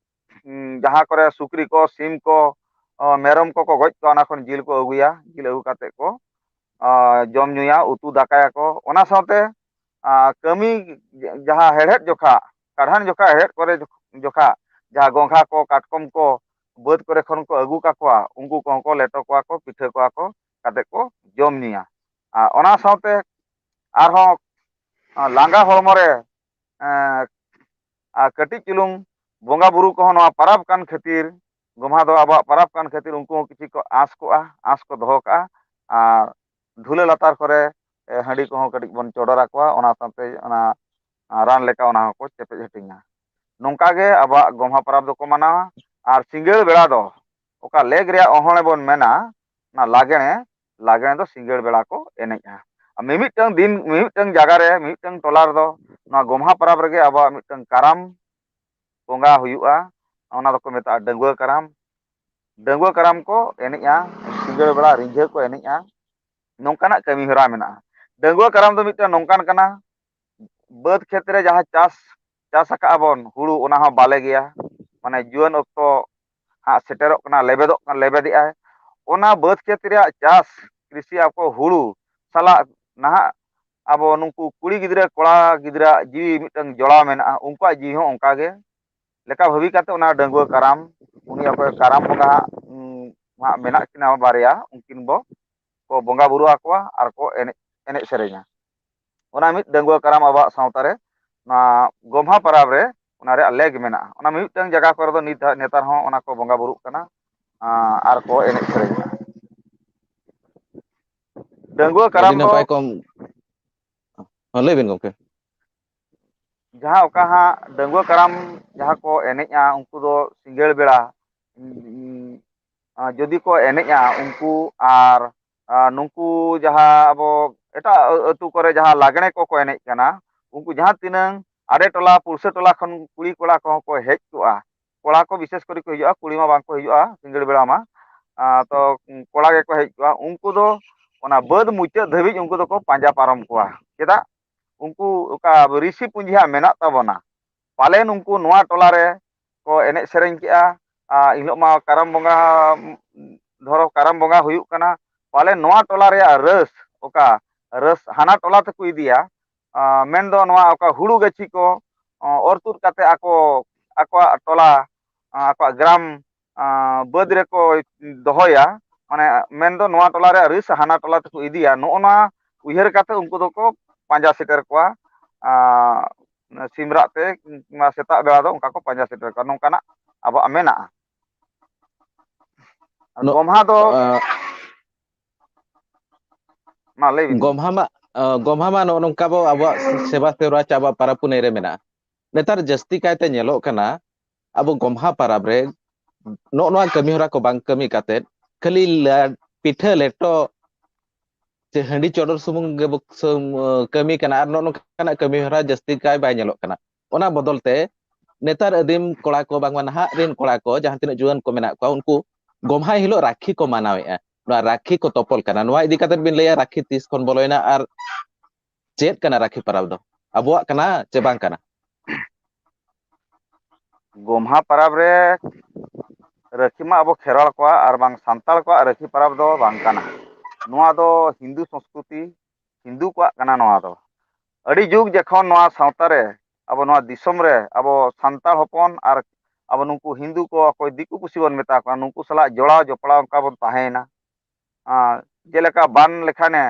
ᱩᱸ, ᱡᱟᱦᱟᱸ ᱠᱚᱨᱮ ᱥᱩᱠᱨᱤ ᱠᱚ, ᱥᱤᱢ ᱠᱚ, ᱚᱸ, ᱢᱮᱨᱚᱢ ᱠᱚᱠᱚ ᱜᱚᱡ ᱠᱚᱣᱟ, ᱚᱱᱟ ᱠᱷᱚᱱ ᱡᱤᱞ ᱠᱚ ᱟᱹᱜᱩᱭᱟ᱾ ᱡᱤᱞ ᱟᱹᱜᱩ ᱠᱟᱛᱮ ᱠᱚ, ᱟᱸ, ᱡᱚᱢ ᱧᱩᱭᱟ, ᱩᱛᱩ ᱫᱟᱠᱟᱭᱟᱠᱚ᱾ ᱚᱱᱟ ᱥᱟᱶᱛᱮ, ᱟᱸ, ᱠᱟᱹᱢᱤ ᱡᱟᱦᱟᱸ ᱦᱮᱲᱦᱮᱫ ᱡᱚᱠᱷᱟ, ᱠᱟᱰᱷᱟᱱ ᱡᱚᱠᱷᱟ ᱦᱮᱲᱦᱮᱫ ᱠᱚᱨᱮ ᱡᱚᱠᱷᱟ ᱡᱟᱦᱟᱸ ᱜᱚᱸᱜᱷᱟ ᱠᱚ, ᱠᱟᱴᱠᱚᱢ ᱠᱚ ᱵᱟᱹᱫᱽ ᱠᱚᱨᱮ ᱠᱷᱚᱱ ᱠᱚ ᱟᱹᱜᱩ ᱠᱟᱠᱚᱣᱟ, ᱩᱱᱠᱩ ᱠᱚᱦᱚᱸ ᱠᱚ ᱞᱮᱴᱚ ᱠᱚᱣᱟ ᱠᱚ, ᱯᱤᱴᱷᱟᱹ ᱠᱚᱣᱟ ᱠᱚ, ᱠᱟᱛᱮ ᱠᱚ ᱡᱚᱢ ᱧᱩᱭᱟ᱾ ᱟᱨ ᱚᱱᱟ ᱥᱟᱶᱛᱮ ᱟᱨᱦᱚᱸ, ᱟᱸ, ᱞᱟᱸᱜᱟ ᱦᱚᱲᱢᱚ ᱨᱮ, ᱮᱸ, ᱟᱨ ᱠᱟᱹᱴᱤᱡ ᱪᱩᱞᱩᱝ ᱵᱚᱸᱜᱟ ᱵᱩᱨᱩ ᱠᱚᱦᱚᱸ ᱱᱚᱣᱟ ᱯᱟᱨᱟᱵᱽ ᱠᱟᱱ ᱠᱷᱟᱹᱛᱤᱨ, ᱜᱚᱢᱦᱟ ᱫᱚ ᱟᱵᱚᱣᱟᱜ ᱯᱟᱨᱟᱵᱽ ᱠᱟᱱ ᱠᱷᱟᱹᱛᱤᱨ ᱩᱱᱠᱩ ᱦᱚᱸ ᱠᱤᱪᱷᱤ ᱠᱚ ᱟᱸᱥ ᱠᱚᱜᱼᱟ, ᱟᱸᱥ ᱠᱚ ᱫᱚᱦᱚ ᱠᱟᱜᱼᱟ᱾ ᱟᱨ ᱫᱷᱩᱞᱟᱹ ᱞᱟᱛᱟᱨ ᱠᱚᱨᱮ, ᱮ, ᱦᱟᱺᱰᱤ ᱠᱚᱦᱚᱸ ᱠᱟᱹᱴᱤᱡ ᱵᱚᱱ ᱪᱚᱰᱚᱨ ᱟᱠᱚᱣᱟ, ᱚᱱᱟ ᱥᱟᱶᱛᱮ ᱚᱱᱟ, ᱟ, ᱨᱟᱱ ᱞᱮᱠᱟ ᱚᱱᱟ ᱦᱚᱸᱠᱚ ᱪᱮᱯᱮᱡ ᱦᱟᱹᱴᱤᱧᱟ᱾ ᱱᱚᱝᱠᱟ ᱜᱮ ᱟᱵᱚᱣᱟᱜ ᱜᱚᱢᱦᱟ ᱯᱚᱨᱚᱵᱽ ᱫᱚᱠᱚ ᱢᱟᱱᱟᱣᱟ᱾ ᱟᱨ ᱥᱤᱸᱜᱟᱹᱲ ᱵᱮᱲᱟ ᱫᱚ ᱚᱠᱟ ᱞᱮᱜᱽ ᱨᱮᱭᱟᱜ ᱚᱦᱚᱬᱮ ᱵᱚᱱ ᱢᱮᱱᱟ, ᱚᱱᱟ ᱞᱟᱜᱽᱬᱮ, ᱞᱟᱜᱽᱬᱮ ᱫᱚ ᱥᱤᱸᱜᱟᱹᱲ ᱵᱮᱲᱟ ᱠᱚ ᱮᱱᱮᱡᱼᱟ᱾ ᱢᱤᱢᱤᱫᱴᱟᱝ ᱫᱤᱱ, ᱢᱤᱢᱤᱫᱴᱟᱝ ᱡᱟᱭᱜᱟ ᱨᱮ, ᱢᱤᱢᱤᱫᱴᱟᱝ ᱴᱚᱞᱟ ᱨᱮᱫᱚ ᱱᱚᱣᱟ ᱜᱚᱢᱦᱟ ᱯᱚᱨᱚᱵᱽ ᱨᱮᱜᱮ ᱟᱵᱚᱣᱟᱜ ᱢᱤᱫᱴᱟᱝ ᱠᱟᱨᱟᱢ ᱵᱚᱸᱜᱟ ᱦᱩᱭᱩᱜᱼᱟ᱾ ᱚᱱᱟ ᱫᱚᱠᱚ ᱢᱮᱛᱟᱜᱼᱟ ᱰᱟᱺᱜᱩᱣᱟᱹ ᱠᱟᱨᱟᱢ᱾ ᱰᱟᱺᱜᱩᱣᱟᱹ ᱠᱟᱨᱟᱢ ᱠᱚ ᱮᱱᱮᱡᱼᱟ, ᱥᱤᱸᱜᱟᱹᱲ ᱵᱮᱲᱟ ᱨᱤᱸᱡᱷᱟᱹ ᱠᱚ ᱮᱱᱮᱡᱼᱟ᱾ ᱱᱚᱝᱠᱟᱱᱟᱜ ᱠᱟᱹᱢᱤ ᱦᱚᱨᱟ ᱢᱮᱱᱟᱜᱼᱟ᱾ ᱰᱟᱺᱜᱩᱣᱟᱹ ᱠᱟᱨᱟᱢ ᱫᱚ ᱢᱤᱫᱴᱟᱝ ᱱᱚᱝᱠᱟᱱ ᱠᱟᱱᱟ, ᱵᱟᱹᱫᱽ ᱠᱷᱮᱛ ᱨᱮ ᱡᱟᱦᱟᱸ ᱪᱟᱥ, ᱪᱟᱥ ᱟᱠᱟᱜᱼᱟ ᱵᱚᱱ ᱦᱩᱲᱩ, ᱚᱱᱟ ᱦᱚᱸ ᱵᱟᱞᱮ ᱜᱮᱭᱟ, ᱢᱟᱱᱮ ᱡᱩᱣᱟᱹᱱ ᱚᱠᱛᱚ ᱦᱟᱸᱜ ᱥᱮᱴᱮᱨᱚᱜ ᱠᱟᱱᱟ, ᱞᱮᱵᱮᱫᱚᱜ ᱠᱟᱱᱟ, ᱞᱮᱵᱮᱫᱮᱜᱼᱟᱭ᱾ ᱚᱱᱟ ᱵᱟᱹᱫᱽ ᱠᱷᱮᱛ ᱨᱮᱭᱟᱜ ᱪᱟᱥ, ᱠᱨᱤᱥᱤ ᱟᱠᱚ ᱦᱩᱲᱩ ᱥᱟᱞᱟᱜ ᱱᱟᱦᱟᱜ ᱟᱵᱚ ᱱᱩᱠᱩ ᱠᱩᱲᱤ ᱜᱤᱫᱽᱨᱟᱹ, ᱠᱚᱲᱟ ᱜᱤᱫᱽᱨᱟᱹᱣᱟᱜ ᱡᱤᱣᱤ ᱢᱤᱫᱴᱟᱝ ᱡᱚᱲᱟᱣ ᱢᱮᱱᱟᱜᱼᱟ, ᱩᱱᱠᱩᱣᱟᱜ ᱡᱤᱣᱤ ᱦᱚᱸ ᱚᱱᱠᱟ ᱜᱮ ᱞᱮᱠᱟ ᱵᱷᱟᱹᱵᱤ ᱠᱟᱛᱮ ᱚᱱᱟ ᱰᱟᱺᱜᱩᱣᱟᱹ ᱠᱟᱨᱟᱢ, ᱩᱱᱤ ᱚᱠᱚᱭ ᱠᱟᱨᱟᱢ ᱵᱚᱸᱜᱟ ᱦᱟᱸᱜ, ᱩᱸ, ᱦᱟᱸᱜ ᱢᱮᱱᱟᱜ ᱠᱤᱱᱟ ᱵᱟᱨᱭᱟ, ᱩᱱᱠᱤᱱ ᱵᱚ, ᱠᱚ ᱵᱚᱸᱜᱟ ᱵᱩᱨᱩ ᱟᱠᱚᱣᱟ ᱟᱨ ᱠᱚ ᱮᱱᱮᱡ, ᱮᱱᱮᱡ ᱥᱮᱨᱮᱧᱟ᱾ ᱚᱱᱟ ᱢᱤᱫ ᱰᱟᱺᱜᱩᱣᱟᱹ ᱠᱟᱨᱟᱢ ᱟᱵᱚᱣᱟᱜ ᱥᱟᱶᱛᱟ ᱨᱮ, ᱱᱚᱣᱟ ᱜᱚᱢᱦᱟ ᱯᱚᱨᱚᱵᱽ ᱨᱮ ᱚᱱᱟ ᱨᱮᱭᱟᱜ ᱞᱮᱠ ᱢᱮᱱᱟᱜᱼᱟ᱾ ᱚᱱᱟ ᱢᱤᱫᱴᱟᱝ ᱡᱟᱭᱜᱟ ᱠᱚᱨᱮ ᱫᱚ ᱱᱤᱛ ᱦᱟᱹ-, ᱱᱮᱛᱟᱨ ᱦᱚᱸ ᱚᱱᱟ ᱠᱚ ᱵᱚᱸᱜᱟ ᱵᱩᱨᱩᱜ ᱠᱟᱱᱟ, ᱟᱸ, ᱟᱨ ᱠᱚ ᱮᱱᱮᱡ ᱥᱮᱨᱮᱧᱟ᱾ ᱰᱟᱺᱜᱩᱣᱟᱹ ᱟᱹᱰᱤ ᱠᱟᱨᱟᱢ ᱫᱚ ᱱᱟᱯᱟᱭ ᱠᱚᱢ, ᱦᱚᱸ, ᱞᱟᱹᱭ ᱵᱤᱱ ᱜᱚᱢᱠᱮ᱾ ᱡᱟᱦᱟᱸ ᱚᱠᱟ ᱦᱟᱸᱜ ᱰᱟᱺᱜᱩᱣᱟᱹ ᱠᱟᱨᱟᱢ ᱡᱟᱦᱟᱸ ᱠᱚ ᱮᱱᱮᱡᱼᱟ, ᱩᱱᱠᱩ ᱫᱚ ᱥᱤᱸᱜᱟᱹᱲ ᱵᱮᱲᱟ, ᱩᱸ, ᱟᱸ, ᱡᱩᱫᱤ ᱠᱚ ᱮᱱᱮᱡᱼᱟ ᱩᱱᱠᱩ, ᱟᱨ, ᱟᱨ ᱱᱩᱠᱩ ᱡᱟᱦᱟᱸ ᱟᱵᱚ ᱮᱴᱟᱜ ᱟᱹ-, ᱟᱹᱛᱩ ᱠᱚᱨᱮ ᱡᱟᱦᱟᱸ ᱞᱟᱜᱽᱬᱮ ᱠᱚᱠᱚ ᱮᱱᱮᱡ ᱠᱟᱱᱟ, ᱩᱱᱠᱩ ᱡᱟᱦᱟᱸ ᱛᱤᱱᱟᱹᱝ ᱟᱲᱮ ᱴᱚᱞᱟ ᱯᱩᱲᱥᱟᱹ ᱴᱚᱞᱟ ᱠᱷᱚᱱ ᱠᱩᱲᱤ ᱠᱚᱲᱟ ᱠᱚᱦᱚᱸ ᱠᱚ ᱦᱮᱡ ᱠᱚᱜᱼᱟ, ᱠᱚᱲᱟ ᱠᱚ ᱵᱤᱥᱮᱥ ᱠᱚᱨᱮ ᱠᱚ ᱦᱤᱡᱩᱜᱼᱟ, ᱠᱩᱲᱤ ᱢᱟ ᱵᱟᱝ ᱠᱚ ᱦᱤᱡᱩᱜᱼᱟ ᱥᱤᱸᱜᱟᱹᱲ ᱵᱮᱲᱟ ᱢᱟ, ᱟᱸ, ᱛᱚ ᱠᱚᱲᱟ ᱜᱮᱠᱚ ᱦᱮᱡ ᱠᱚᱜᱼᱟ, ᱩᱱᱠᱩ ᱫᱚ ᱚᱱᱟ ᱵᱟᱹᱫᱽ ᱢᱩᱪᱟᱹᱫ ᱫᱷᱟᱹᱵᱤᱡ ᱩᱱᱠᱩ ᱫᱚᱠᱚ ᱯᱟᱸᱡᱟ ᱯᱟᱨᱚᱢ ᱠᱚᱣᱟ᱾ ᱪᱮᱫᱟᱜ? ᱩᱱᱠᱩ ᱚᱠᱟ ᱨᱤᱥᱤ ᱯᱩᱸᱡᱤ ᱦᱟᱸᱜ ᱢᱮᱱᱟᱜ ᱛᱟᱵᱚᱱᱟ, ᱯᱟᱞᱮᱱ ᱩᱱᱠᱩ ᱱᱚᱣᱟ ᱴᱚᱞᱟ ᱨᱮ ᱠᱚ ᱮᱱᱮᱡ ᱥᱮᱨᱮᱧ ᱠᱮᱜᱼᱟ᱾ ᱟᱨ ᱮᱱᱦᱤᱞᱳᱜ ᱢᱟ ᱠᱟᱨᱟᱢ ᱵᱚᱸᱜᱟ ᱫᱷᱚᱨᱚ ᱠᱟᱨᱟᱢ ᱵᱚᱸᱜᱟ ᱦᱩᱭᱩᱜ ᱠᱟᱱᱟ, ᱯᱟᱞᱮᱱ ᱱᱚᱣᱟ ᱴᱚᱞᱟ ᱨᱮᱭᱟᱜ ᱨᱟᱹᱥ, ᱚᱠᱟ ᱨᱟᱹᱥ ᱦᱟᱱᱟ ᱴᱚᱞᱟ ᱛᱮᱠᱚ ᱤᱫᱤᱭᱟ, ᱟᱸ, ᱢᱮᱱᱫᱚ ᱱᱚᱣᱟ ᱚᱠᱟ ᱦᱩᱲᱩ ᱜᱟᱹᱪᱷᱤ ᱠᱚ, ᱟᱸ, ᱚᱨ ᱛᱩᱫ ᱠᱟᱛᱮ ᱟᱠᱚ, ᱟᱠᱚᱣᱟᱜ ᱴᱚᱞᱟ, ᱟᱸ, ᱟᱠᱚᱣᱟᱜ ᱜᱨᱟᱢ, ᱟᱸ, ᱵᱟᱹᱫᱽ ᱨᱮᱠᱚ ᱫᱚᱦᱚᱭᱟ, ᱢᱟᱱᱮ ᱢᱮᱱᱫᱚ ᱱᱚᱣᱟ ᱴᱚᱞᱟ ᱨᱮᱭᱟᱜ ᱨᱟᱹᱥ ᱦᱟᱱᱟ ᱴᱚᱞᱟ ᱛᱮᱠᱚ ᱤᱫᱤᱭᱟ, ᱱᱚᱜᱼᱚ ᱱᱚᱣᱟ ᱩᱭᱦᱟᱹᱨ ᱠᱟᱛᱮ ᱩᱱᱠᱩ ᱫᱚᱠᱚ ᱯᱟᱸᱡᱟ ᱥᱮᱴᱮᱨ ᱠᱚᱣᱟ᱾ ᱟᱸ, ᱥᱤᱢ ᱨᱟᱜ ᱛᱮ ᱥᱮᱛᱟᱜ ᱵᱮᱲᱟ ᱫᱚ ᱚᱱᱠᱟ ᱠᱚ ᱯᱟᱸᱡᱟ ᱥᱮᱴᱮᱨ ᱠᱚᱣᱟ, ᱱᱚᱝᱠᱟᱱᱟᱜ ᱟᱵᱚᱣᱟᱜ ᱢᱮᱱᱟᱜᱼᱟ᱾ ᱟᱨ ᱱᱚ-, ᱜᱚᱢᱦᱟ ᱫᱚ, ᱟᱸ, ᱢᱟ ᱞᱟᱹᱭ ᱵᱤᱱ᱾ ᱜᱚᱢᱦᱟ ᱢᱟ, ᱟᱸ, ᱜᱚᱢᱦᱟ ᱢᱟ ᱱᱚᱜᱼᱚ ᱱᱚᱝᱠᱟ ᱵᱚ ᱟᱵᱚᱣᱟᱜ ᱥᱮᱵᱟ ᱥᱮᱨᱣᱟ ᱪᱮ ᱟᱵᱚᱣᱟᱜ ᱯᱟᱨᱟᱵᱽ ᱯᱩᱱᱟᱹᱭ ᱨᱮ ᱢᱮᱱᱟᱜᱼᱟ᱾ ᱱᱮᱛᱟᱨ ᱡᱟᱹᱥᱛᱤ ᱠᱟᱭᱛᱮ ᱧᱮᱞᱚᱜ ᱠᱟᱱᱟ, ᱟᱵᱚ ᱜᱚᱢᱦᱟ ᱯᱟᱨᱟᱵᱽ ᱨᱮ ᱱᱚᱜᱼᱚ ᱱᱚᱣᱟ ᱠᱟᱹᱢᱤ ᱦᱚᱨᱟ ᱠᱚ ᱵᱟᱝ ᱠᱟᱹᱢᱤ ᱠᱟᱛᱮᱫ ᱠᱷᱟᱹᱞᱤ ᱞᱟ-, ᱯᱤᱴᱷᱟᱹ ᱞᱮᱴᱚ ᱪᱮ ᱦᱟᱺᱰᱤ ᱪᱚᱰᱚᱨ ᱥᱩᱢᱩᱝ ᱜᱮᱵᱚ ᱥᱩᱢ-, ᱠᱟᱹᱢᱤ ᱠᱟᱱᱟ ᱟᱨ ᱱᱚᱜᱼᱚ ᱱᱚᱝᱠᱟᱱᱟᱜ ᱠᱟᱹᱢᱤ ᱦᱚᱨᱟ ᱡᱟᱹᱥᱛᱤ ᱠᱟᱭ ᱵᱟᱭ ᱧᱮᱞᱚᱜ ᱠᱟᱱᱟ᱾ ᱚᱱᱟ ᱵᱚᱫᱚᱞ ᱛᱮ ᱱᱮᱛᱟᱨ ᱟᱹᱫᱤᱢ ᱠᱚᱲᱟ ᱠᱚ, ᱵᱟᱝᱢᱟ ᱱᱟᱦᱟᱜ ᱨᱮᱱ ᱠᱚᱲᱟ ᱠᱚ, ᱡᱟᱦᱟᱸ ᱛᱤᱱᱟᱹᱜ ᱡᱩᱣᱟᱹᱱ ᱠᱚ ᱢᱮᱱᱟᱜ ᱠᱚᱣᱟ, ᱩᱱᱠᱩ ᱜᱚᱢᱦᱟ ᱦᱤᱞᱳᱜ ᱨᱟᱠᱷᱤ ᱠᱚ ᱢᱟᱱᱟᱣᱮᱫᱼᱟ, ᱱᱚᱣᱟ ᱨᱟᱠᱷᱤ ᱠᱚ ᱛᱚᱯᱚᱞ ᱠᱟᱱᱟ᱾ ᱱᱚᱣᱟ ᱤᱫᱤ ᱠᱟᱛᱮ ᱵᱤᱱ ᱞᱟᱹᱭᱟ, ᱨᱟᱠᱷᱤ ᱛᱤᱥ ᱠᱷᱚᱱ ᱵᱚᱞᱚᱭᱮᱱᱟ ᱟᱨ ᱪᱮᱫ ᱠᱟᱱᱟ ᱨᱟᱠᱷᱤ ᱯᱚᱨᱚᱵᱽ ᱫᱚ? ᱟᱵᱚᱣᱟᱜ ᱠᱟᱱᱟ ᱪᱮ ᱵᱟᱝ ᱠᱟᱱᱟ? ᱜᱚᱢᱦᱟ ᱯᱚᱨᱚᱵᱽ ᱨᱮ ᱨᱟᱹᱠᱷᱤ ᱢᱟ ᱟᱵᱚ ᱠᱷᱮᱨᱣᱟᱲ ᱠᱚᱣᱟᱜ ᱟᱨ ᱵᱟᱝ ᱥᱟᱱᱛᱟᱲ ᱠᱚᱣᱟᱜ ᱨᱟᱹᱠᱷᱤ ᱯᱚᱨᱚᱵᱽ ᱫᱚ ᱵᱟᱝ ᱠᱟᱱᱟ᱾ ᱱᱚᱣᱟ ᱫᱚ ᱦᱤᱱᱫᱩ ᱥᱚᱸᱥᱠᱨᱤᱛᱤ, ᱦᱤᱱᱫᱩ ᱠᱚᱣᱟᱜ ᱠᱟᱱᱟ ᱱᱚᱣᱟ ᱫᱚ᱾ ᱟᱹᱰᱤ ᱡᱩᱜᱽ ᱡᱚᱠᱷᱚᱱ ᱱᱚᱣᱟ ᱥᱟᱶᱛᱟ ᱨᱮ, ᱟᱵᱚ ᱱᱚᱣᱟ ᱫᱤᱥᱚᱢ ᱨᱮ, ᱟᱵᱚ ᱥᱟᱱᱛᱟᱲ ᱦᱚᱯᱚᱱ ᱟᱨ ᱟᱵᱚ ᱱᱩᱠᱩ ᱦᱤᱱᱫᱩ ᱠᱚ, ᱚᱠᱚᱭ ᱫᱤᱠᱩ ᱯᱩᱥᱤ ᱵᱚᱱ ᱢᱮᱛᱟ ᱠᱚᱣᱟ, ᱱᱩᱠᱩ ᱥᱟᱞᱟᱜ ᱡᱚᱲᱟᱣ ᱡᱚᱯᱲᱟᱣ ᱚᱱᱠᱟ ᱵᱚᱱ ᱛᱟᱦᱮᱸᱭᱮᱱᱟ᱾ ᱟᱨ ᱡᱮᱞᱮᱠᱟ ᱵᱟᱱ ᱞᱮᱠᱷᱟᱱᱮ,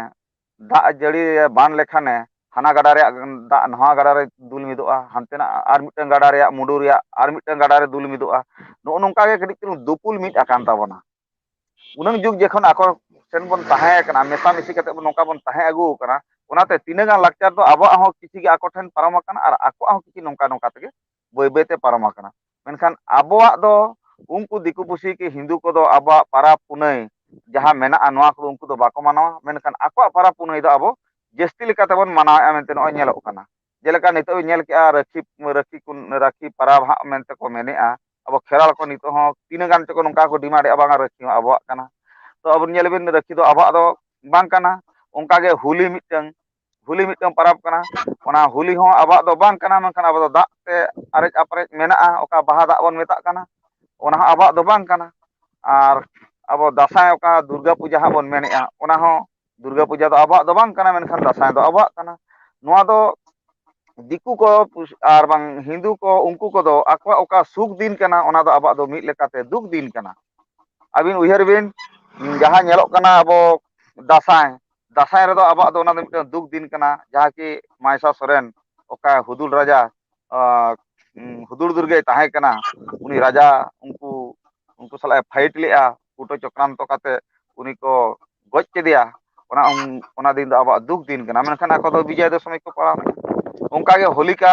ᱫᱟᱜ ᱡᱟᱹᱲᱤ ᱵᱟᱱ ᱞᱮᱠᱷᱟᱱᱮ, ᱦᱟᱱᱟ ᱜᱟᱰᱟ ᱨᱮᱭᱟᱜ ᱫᱟᱜ ᱱᱚᱣᱟ ᱜᱟᱰᱟ ᱨᱮ ᱫᱩᱞ ᱢᱤᱫᱚᱜᱼᱟ, ᱦᱟᱱᱛᱮᱱᱟᱜ ᱟᱨ ᱢᱤᱫᱴᱟᱝ ᱜᱟᱰᱟ ᱨᱮᱭᱟᱜ ᱢᱩᱰᱩ ᱨᱮᱭᱟᱜ ᱟᱨ ᱢᱤᱫᱴᱟᱝ ᱜᱟᱰᱟ ᱨᱮ ᱫᱩᱞ ᱢᱤᱫᱚᱜᱼᱟ᱾ ᱱᱚᱜᱼᱚ ᱱᱚᱝᱠᱟ ᱜᱮ ᱠᱟᱹᱴᱤᱡ ᱪᱩᱞᱩᱝ ᱫᱩᱯᱩᱞ ᱢᱤᱫ ᱟᱠᱟᱱ ᱛᱟᱵᱚᱱᱟ᱾ ᱩᱱᱟᱹᱝ ᱡᱩᱜᱽ ᱡᱚᱠᱷᱚᱱ ᱟᱠᱚ ᱴᱷᱮᱱ ᱵᱚᱱ ᱛᱟᱦᱮᱸ ᱠᱟᱱᱟ, ᱢᱮᱥᱟᱢᱤᱥᱤ ᱠᱟᱛᱮ ᱵᱚᱱ ᱱᱚᱝᱠᱟ ᱵᱚᱱ ᱛᱟᱦᱮᱸ ᱟᱹᱜᱩ ᱟᱠᱟᱱᱟ, ᱚᱱᱟᱛᱮ ᱛᱤᱱᱟᱹᱜ ᱜᱟᱱ ᱞᱟᱠᱪᱟᱨ ᱫᱚ ᱟᱵᱚᱣᱟᱜ ᱦᱚᱸ ᱠᱤᱪᱷᱩ ᱜᱮ ᱟᱠᱚ ᱴᱷᱮᱱ ᱯᱟᱨᱚᱢ ᱟᱠᱟᱱᱟ ᱟᱨ ᱟᱠᱚᱣᱟᱜ ᱦᱚᱸ ᱠᱤᱪᱷᱩ ᱱᱚᱝᱠᱟ ᱱᱚᱝᱠᱟ ᱛᱮᱜᱮ ᱵᱟᱹᱭ ᱵᱟᱹᱭ ᱛᱮ ᱯᱟᱨᱚᱢ ᱟᱠᱟᱱᱟ᱾ ᱢᱮᱱᱠᱷᱟᱱ ᱟᱵᱚᱣᱟᱜ ᱫᱚ ᱩᱱᱠᱩ ᱫᱤᱠᱩ ᱯᱩᱥᱤ ᱠᱤ ᱦᱤᱱᱫᱩ ᱠᱚᱫᱚ ᱟᱵᱚᱣᱟᱜ ᱯᱟᱨᱟᱵᱽ ᱯᱩᱱᱟᱹᱭ ᱡᱟᱦᱟᱸ ᱢᱮᱱᱟᱜᱼᱟ, ᱱᱚᱣᱟ ᱠᱚᱫᱚ ᱩᱱᱠᱩ ᱫᱚ ᱵᱟᱠᱚ ᱢᱟᱱᱟᱣᱟ, ᱢᱮᱱᱠᱷᱟᱱ ᱟᱠᱚᱣᱟᱜ ᱯᱟᱨᱟᱵᱽ ᱯᱩᱱᱟᱹᱭ ᱫᱚ ᱟᱵᱚ ᱡᱟᱹᱥᱛᱤ ᱞᱮᱠᱟ ᱛᱮᱵᱚᱱ ᱢᱟᱱᱟᱣᱮᱫᱼᱟ ᱢᱮᱱᱛᱮ ᱱᱚᱜᱼᱚᱭ ᱧᱮᱞᱚᱜ ᱠᱟᱱᱟ᱾ ᱡᱮᱞᱮᱠᱟ ᱱᱤᱛᱚᱜ ᱵᱚᱱ ᱧᱮᱞ ᱠᱮᱜᱼᱟ ᱨᱟᱹᱠᱷᱤ, ᱨᱟᱹᱠᱷᱤ ᱠᱚ, ᱨᱟᱹᱠᱷᱤ ᱯᱟᱨᱟᱵᱽ ᱦᱟᱸᱜ ᱢᱮᱱᱛᱮ ᱠᱚ ᱢᱮᱱᱮᱜᱼᱟ᱾ ᱟᱵᱚ ᱠᱷᱮᱨᱣᱟᱲ ᱠᱚ ᱱᱤᱛᱚᱜ ᱦᱚᱸ ᱛᱤᱱᱟᱹᱜ ᱜᱟᱱ ᱪᱚᱠᱚ ᱱᱚᱝᱠᱟ ᱠᱚ ᱰᱤᱢᱟᱱᱰᱮᱜᱼᱟ, ᱵᱟᱝᱟ ᱨᱟᱹᱠᱷᱤ ᱦᱚᱸ ᱟᱵᱚᱣᱟᱜ ᱠᱟᱱᱟ᱾ ᱛᱚ ᱟᱵᱚ ᱧᱮᱞ ᱵᱤᱱ, ᱨᱟᱹᱠᱷᱤ ᱫᱚ ᱟᱵᱚᱣᱟᱜ ᱫᱚ ᱵᱟᱝ ᱠᱟᱱᱟ᱾ ᱚᱱᱠᱟᱜᱮ ᱦᱳᱞᱤ ᱢᱤᱫᱴᱟᱝ, ᱦᱳᱞᱤ ᱢᱤᱫᱴᱟᱝ ᱯᱟᱨᱟᱵᱽ ᱠᱟᱱᱟ᱾ ᱚᱱᱟ ᱦᱳᱞᱤ ᱦᱚᱸ ᱟᱵᱚᱣᱟᱜ ᱫᱚ ᱵᱟᱝ ᱠᱟᱱᱟ, ᱢᱮᱱᱠᱷᱟᱱ ᱟᱵᱚ ᱫᱚ ᱫᱟᱜ ᱛᱮ ᱟᱨᱮᱡ ᱟᱯᱨᱮᱡ ᱢᱮᱱᱟᱜᱼᱟ, ᱚᱠᱟ ᱵᱟᱦᱟ ᱫᱟᱜ ᱵᱚᱱ ᱢᱮᱛᱟᱜ ᱠᱟᱱᱟ, ᱚᱱᱟ ᱦᱚᱸ ᱟᱵᱚᱣᱟᱜ ᱫᱚ ᱵᱟᱝ ᱠᱟᱱᱟ᱾ ᱟᱨ ᱟᱵᱚ ᱫᱟᱸᱥᱟᱭ, ᱚᱠᱟ ᱫᱩᱨᱜᱟ ᱯᱩᱡᱟ ᱦᱟᱸᱜ ᱵᱚᱱ ᱢᱮᱱᱮᱜᱼᱟ, ᱚᱱᱟ ᱦᱚᱸ ᱫᱩᱨᱜᱟ ᱯᱩᱡᱟ ᱫᱚ ᱟᱵᱚᱣᱟᱜ ᱫᱚ ᱵᱟᱝ ᱠᱟᱱᱟ, ᱢᱮᱱᱠᱷᱟᱱ ᱫᱟᱸᱥᱟᱭ ᱫᱚ ᱟᱵᱚᱣᱟᱜ ᱠᱟᱱᱟ᱾ ᱱᱚᱣᱟ ᱫᱚ ᱫᱤᱠᱩ ᱠᱚ ᱟᱨ ᱵᱟᱝ ᱦᱤᱱᱫᱩ ᱠᱚ, ᱩᱱᱠᱩ ᱠᱚᱫᱚ ᱟᱠᱚᱣᱟᱜ ᱚᱠᱟ ᱥᱩᱠ ᱫᱤᱱ ᱠᱟᱱᱟ, ᱚᱱᱟ ᱫᱚ ᱟᱵᱚᱣᱟᱜ ᱫᱚ ᱢᱤᱫ ᱞᱮᱠᱟᱛᱮ ᱫᱩᱠ ᱫᱤᱱ ᱠᱟᱱᱟ᱾ ᱟᱹᱵᱤᱱ ᱩᱭᱦᱟᱹᱨ ᱵᱤᱱ, ᱡᱟᱦᱟᱸ ᱧᱮᱞᱚᱜ ᱠᱟᱱᱟ ᱟᱵᱚ ᱫᱟᱸᱥᱟᱭ, ᱫᱟᱸᱥᱟᱭ ᱨᱮᱫᱚ ᱟᱵᱚᱣᱟᱜ ᱫᱚ ᱚᱱᱟ ᱫᱚ ᱢᱤᱫᱴᱟᱝ ᱫᱩᱠ ᱫᱤᱱ ᱠᱟᱱᱟ, ᱡᱟᱦᱟᱸ ᱠᱤ ᱢᱟᱭᱥᱟ ᱥᱚᱨᱮᱱ, ᱚᱠᱟ ᱦᱩᱫᱩᱲ ᱨᱟᱡᱟ, ᱟᱸ, ᱦᱩᱫᱩᱲ ᱫᱩᱨᱜᱟᱹᱭ ᱛᱟᱦᱮᱸ ᱠᱟᱱᱟ, ᱩᱱᱤ ᱨᱟᱡᱟ ᱩᱱᱠᱩ, ᱩᱱᱠᱩ ᱥᱟᱞᱟᱜ ᱮ ᱯᱷᱟᱭᱤᱴ ᱞᱮᱜᱼᱟ, ᱠᱩᱴᱚ ᱪᱚᱠᱨᱟᱱᱛᱚ ᱠᱟᱛᱮ ᱩᱱᱤ ᱠᱚ ᱜᱚᱡ ᱠᱮᱫᱮᱭᱟ᱾ ᱚᱱᱟ ᱩᱱ-, ᱚᱱᱟ ᱫᱤᱱ ᱫᱚ ᱟᱵᱚᱣᱟᱜ ᱫᱩᱠ ᱫᱤᱱ ᱠᱟᱱᱟ, ᱢᱮᱱᱠᱷᱟᱱ ᱟᱠᱚ ᱫᱚ ᱵᱤᱡᱚᱭᱟ ᱫᱚᱥᱚᱢᱤ ᱠᱚ ᱯᱟᱲᱟᱣ ᱮᱱᱟ᱾ ᱚᱱᱠᱟᱜᱮ ᱦᱳᱞᱤᱠᱟ,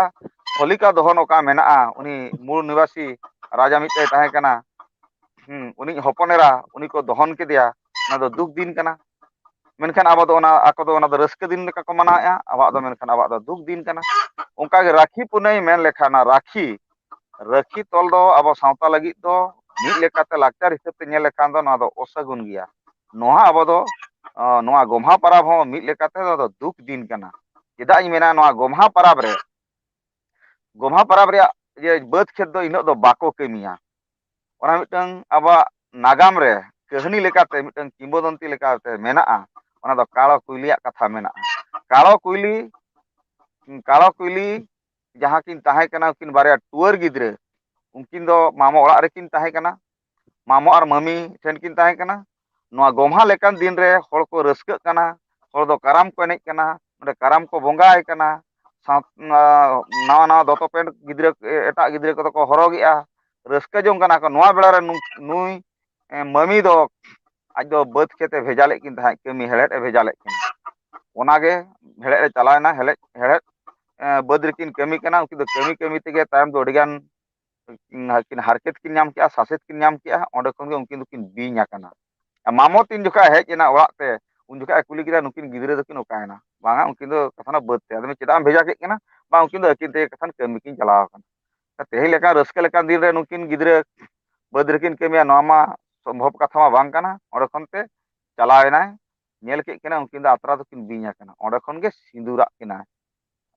ᱦᱳᱞᱤᱠᱟ ᱫᱚᱦᱚᱱ ᱚᱠᱟ ᱢᱮᱱᱟᱜᱼᱟ, ᱩᱱᱤ ᱢᱩᱞ ᱱᱤᱵᱟᱥᱤ ᱨᱟᱡᱟ ᱢᱤᱫᱴᱮᱱ ᱛᱟᱦᱮᱸ ᱠᱟᱱᱟ, ᱦᱩᱸ, ᱩᱱᱤ ᱦᱚᱯᱚᱱ ᱮᱨᱟ, ᱩᱱᱤ ᱠᱚ ᱫᱚᱦᱚᱱ ᱠᱮᱫᱮᱭᱟ, ᱚᱱᱟ ᱫᱚ ᱫᱩᱠ ᱫᱤᱱ ᱠᱟᱱᱟ᱾ ᱢᱮᱱᱠᱷᱟᱱ ᱟᱵᱚ ᱫᱚ ᱚᱱᱟ, ᱟᱠᱚ ᱫᱚ ᱚᱱᱟ ᱫᱚ ᱨᱟᱹᱥᱠᱟᱹ ᱫᱤᱱ ᱞᱮᱠᱟ ᱠᱚ ᱢᱟᱱᱟᱣᱮᱫᱼᱟ, ᱟᱵᱚᱣᱟᱜ ᱫᱚ ᱢᱮᱱᱠᱷᱟᱱ ᱟᱵᱚᱣᱟᱜ ᱫᱚ ᱫᱩᱠ ᱫᱤᱱ ᱠᱟᱱᱟ᱾ ᱚᱱᱠᱟᱜᱮ ᱨᱟᱹᱠᱷᱤ ᱯᱩᱱᱟᱹᱭ ᱢᱮᱱ ᱞᱮᱠᱷᱟᱱ, ᱚᱱᱟ ᱨᱟᱹᱠᱷᱤ, ᱨᱟᱹᱠᱷᱤ ᱛᱚᱞ ᱫᱚ ᱟᱵᱚ ᱥᱟᱶᱛᱟ ᱞᱟᱹᱜᱤᱫ ᱫᱚ ᱢᱤᱫ ᱞᱮᱠᱟᱛᱮ ᱞᱟᱠᱪᱟᱨ ᱦᱤᱥᱟᱹᱵ ᱛᱮ ᱧᱮᱞ ᱞᱮᱠᱷᱟᱱ ᱫᱚ ᱱᱚᱣᱟ ᱫᱚ ᱚᱥᱟᱹᱜᱩᱱ ᱜᱮᱭᱟ᱾ ᱱᱚᱣᱟ ᱟᱵᱚ ᱫᱚ, ᱚ, ᱱᱚᱣᱟ ᱜᱚᱢᱦᱟ ᱯᱚᱨᱚᱵᱽ ᱦᱚᱸ ᱢᱤᱫ ᱞᱮᱠᱟᱛᱮ ᱱᱚᱣᱟ ᱫᱚ ᱫᱩᱠ ᱫᱤᱱ ᱠᱟᱱᱟ᱾ ᱪᱮᱫᱟᱜ ᱤᱧ ᱢᱮᱱᱟ, ᱱᱚᱣᱟ ᱜᱚᱢᱦᱟ ᱯᱚᱨᱚᱵᱽ ᱨᱮ, ᱜᱚᱢᱦᱟ ᱯᱚᱨᱚᱵᱽ ᱨᱮᱭᱟᱜ ᱡᱮ ᱵᱟᱹᱫᱽ ᱠᱷᱮᱛ ᱫᱚ ᱤᱱᱟᱹᱜ ᱫᱚ ᱵᱟᱠᱚ ᱠᱟᱹᱢᱤᱭᱟ᱾ ᱚᱱᱟ ᱢᱤᱫᱴᱟᱝ ᱟᱵᱚᱣᱟᱜ ᱱᱟᱜᱟᱢ ᱨᱮ ᱠᱟᱹᱦᱱᱤ ᱞᱮᱠᱟᱛᱮ, ᱢᱤᱫᱴᱟᱝ ᱠᱤᱝᱵᱚᱫᱚᱱᱛᱤ ᱞᱮᱠᱟᱛᱮ ᱢᱮᱱᱟᱜᱼᱟ᱾ ᱚᱱᱟ ᱫᱚ ᱠᱟᱲᱚ ᱠᱩᱭᱞᱤᱭᱟᱜ ᱠᱟᱛᱷᱟ ᱢᱮᱱᱟᱜᱼᱟ᱾ ᱠᱟᱲᱚ ᱠᱩᱭᱞᱤ, ᱠᱟᱲᱚ ᱠᱩᱭᱞᱤ ᱡᱟᱦᱟᱸ ᱠᱤᱱ ᱛᱟᱦᱮᱸ ᱠᱟᱱᱟ, ᱩᱱᱠᱤᱱ ᱵᱟᱨᱭᱟ ᱴᱩᱣᱟᱹᱨ ᱜᱤᱫᱽᱨᱟᱹ, ᱩᱱᱠᱤᱱ ᱫᱚ ᱢᱟᱢᱚ ᱚᱲᱟᱜ ᱨᱮᱠᱤᱱ ᱛᱟᱦᱮᱸ ᱠᱟᱱᱟ, ᱢᱟᱢᱚ ᱟᱨ ᱢᱟᱹᱢᱤ ᱴᱷᱮᱱ ᱠᱤᱱ ᱛᱟᱦᱮᱸ ᱠᱟᱱᱟ᱾ ᱱᱚᱣᱟ ᱜᱚᱢᱦᱟ ᱞᱮᱠᱟᱱ ᱫᱤᱱ ᱨᱮ ᱦᱚᱲ ᱠᱚ ᱨᱟᱹᱥᱠᱟᱹᱜ ᱠᱟᱱᱟ, ᱦᱚᱲ ᱫᱚ ᱠᱟᱨᱟᱢ ᱠᱚ ᱮᱱᱮᱡ ᱠᱟᱱᱟ, ᱚᱸᱰᱮ ᱠᱟᱨᱟᱢ ᱠᱚ ᱵᱚᱸᱜᱟᱭ ᱠᱟᱱᱟ, ᱥᱟᱶ-, ᱱᱟᱣᱟ ᱱᱟᱣᱟ ᱫᱚᱛᱚ ᱯᱮᱱᱴ ᱜᱤᱫᱽᱨᱟᱹ, ᱮᱴᱟᱜ ᱜᱤᱫᱽᱨᱟᱹ ᱠᱚᱫᱚ ᱠᱚ ᱦᱚᱨᱚᱜᱮᱜᱼᱟ, ᱨᱟᱹᱥᱠᱟᱹ ᱡᱚᱝ ᱠᱟᱱᱟ ᱠᱚ᱾ ᱱᱚᱣᱟ ᱵᱮᱲᱟ ᱨᱮ ᱱᱩ-, ᱱᱩᱭ, ᱮ, ᱢᱟᱹᱢᱤ ᱫᱚ ᱟᱡ ᱫᱚ ᱵᱟᱹᱫᱽ ᱠᱷᱮᱛ ᱮ ᱵᱷᱮᱡᱟ ᱞᱮᱫ ᱠᱤᱱ ᱛᱟᱦᱮᱸᱫ, ᱠᱟᱹᱢᱤ ᱦᱮᱲᱦᱮᱫ ᱮ ᱵᱷᱮᱡᱟ ᱞᱮᱫ ᱠᱤᱱᱟ᱾ ᱚᱱᱟᱜᱮ ᱦᱮᱲᱦᱮᱫ ᱮ ᱪᱟᱞᱟᱣ ᱮᱱᱟ, ᱦᱮᱲᱦᱮᱫ, ᱦᱮᱲᱦᱮᱫ, ᱮ, ᱵᱟᱹᱫᱽ ᱨᱮᱠᱤᱱ ᱠᱟᱹᱢᱤ ᱠᱟᱱᱟ᱾ ᱩᱱᱠᱤᱱ ᱫᱚ ᱠᱟᱹᱢᱤ ᱠᱟᱹᱢᱤ ᱛᱮᱜᱮ ᱛᱟᱭᱚᱢ ᱫᱚ ᱟᱹᱰᱤᱜᱟᱱ ᱠᱤᱱ ᱦᱟᱨᱠᱮᱛ ᱠᱤᱱ ᱧᱟᱢ ᱠᱮᱜᱼᱟ, ᱥᱟᱥᱮᱛ ᱠᱤᱱ ᱧᱟᱢ ᱠᱮᱜᱼᱟ᱾ ᱚᱸᱰᱮ ᱠᱷᱚᱱ ᱜᱮ ᱩᱱᱠᱤᱱ ᱫᱚᱠᱤᱱ ᱵᱤᱧ ᱟᱠᱟᱱᱟ᱾ ᱟᱨ ᱢᱟᱢᱚ ᱛᱤᱱ ᱡᱚᱠᱷᱚᱱ ᱦᱮᱡ ᱮᱱᱟ ᱚᱲᱟᱜ ᱛᱮ, ᱩᱱ ᱡᱚᱠᱷᱚᱱ ᱮ ᱠᱩᱞᱤ ᱠᱮᱫᱟ, "ᱱᱩᱠᱤᱱ ᱜᱤᱫᱽᱨᱟᱹ ᱫᱚᱠᱤᱱ ᱚᱠᱟᱭᱮᱱᱟ?" "ᱵᱟᱝᱟ, ᱩᱱᱠᱤᱱ ᱫᱚ ᱠᱟᱛᱷᱟ ᱵᱟᱹᱫᱽ ᱛᱮ, ᱟᱫᱚ ᱪᱮᱫᱟᱜ ᱮᱢ ᱵᱷᱮᱡᱟ ᱠᱮᱫ ᱠᱤᱱᱟ?" "ᱵᱟᱝ, ᱩᱱᱠᱤᱱ ᱫᱚ ᱟᱹᱠᱤᱱ ᱛᱮᱜᱮ ᱠᱟᱛᱷᱟ ᱠᱟᱹᱢᱤ ᱠᱤᱱ ᱪᱟᱞᱟᱣ ᱟᱠᱟᱱᱟ᱾" ᱛᱮᱦᱮᱧ ᱞᱮᱠᱟᱱ ᱨᱟᱹᱥᱠᱟᱹ ᱞᱮᱠᱟᱱ ᱫᱤᱱ ᱨᱮ ᱱᱩᱠᱤᱱ ᱜᱤᱫᱽᱨᱟᱹ ᱵᱟᱹᱫᱽ ᱨᱮᱠᱤᱱ ᱠᱟᱹᱢᱤᱭᱟ, ᱱᱚᱣᱟ ᱢᱟ ᱥᱚᱢᱵᱷᱚᱵ ᱠᱟᱛᱷᱟ ᱢᱟ ᱵᱟᱝ ᱠᱟᱱᱟ᱾ ᱚᱸᱰᱮ ᱠᱷᱚᱱ ᱛᱮ ᱪᱟᱞᱟᱣ ᱮᱱᱟᱭ, ᱧᱮᱞ ᱠᱮᱫ ᱠᱤᱱᱟ ᱩᱱᱠᱤᱱ ᱫᱚ ᱟᱛᱨᱟ ᱫᱚᱠᱤᱱ ᱵᱤᱧ ᱟᱠᱟᱱᱟ᱾ ᱚᱸᱰᱮ ᱠᱷᱚᱱ ᱜᱮ ᱥᱤᱸᱫᱩᱨᱟᱜ ᱠᱤᱱᱟ᱾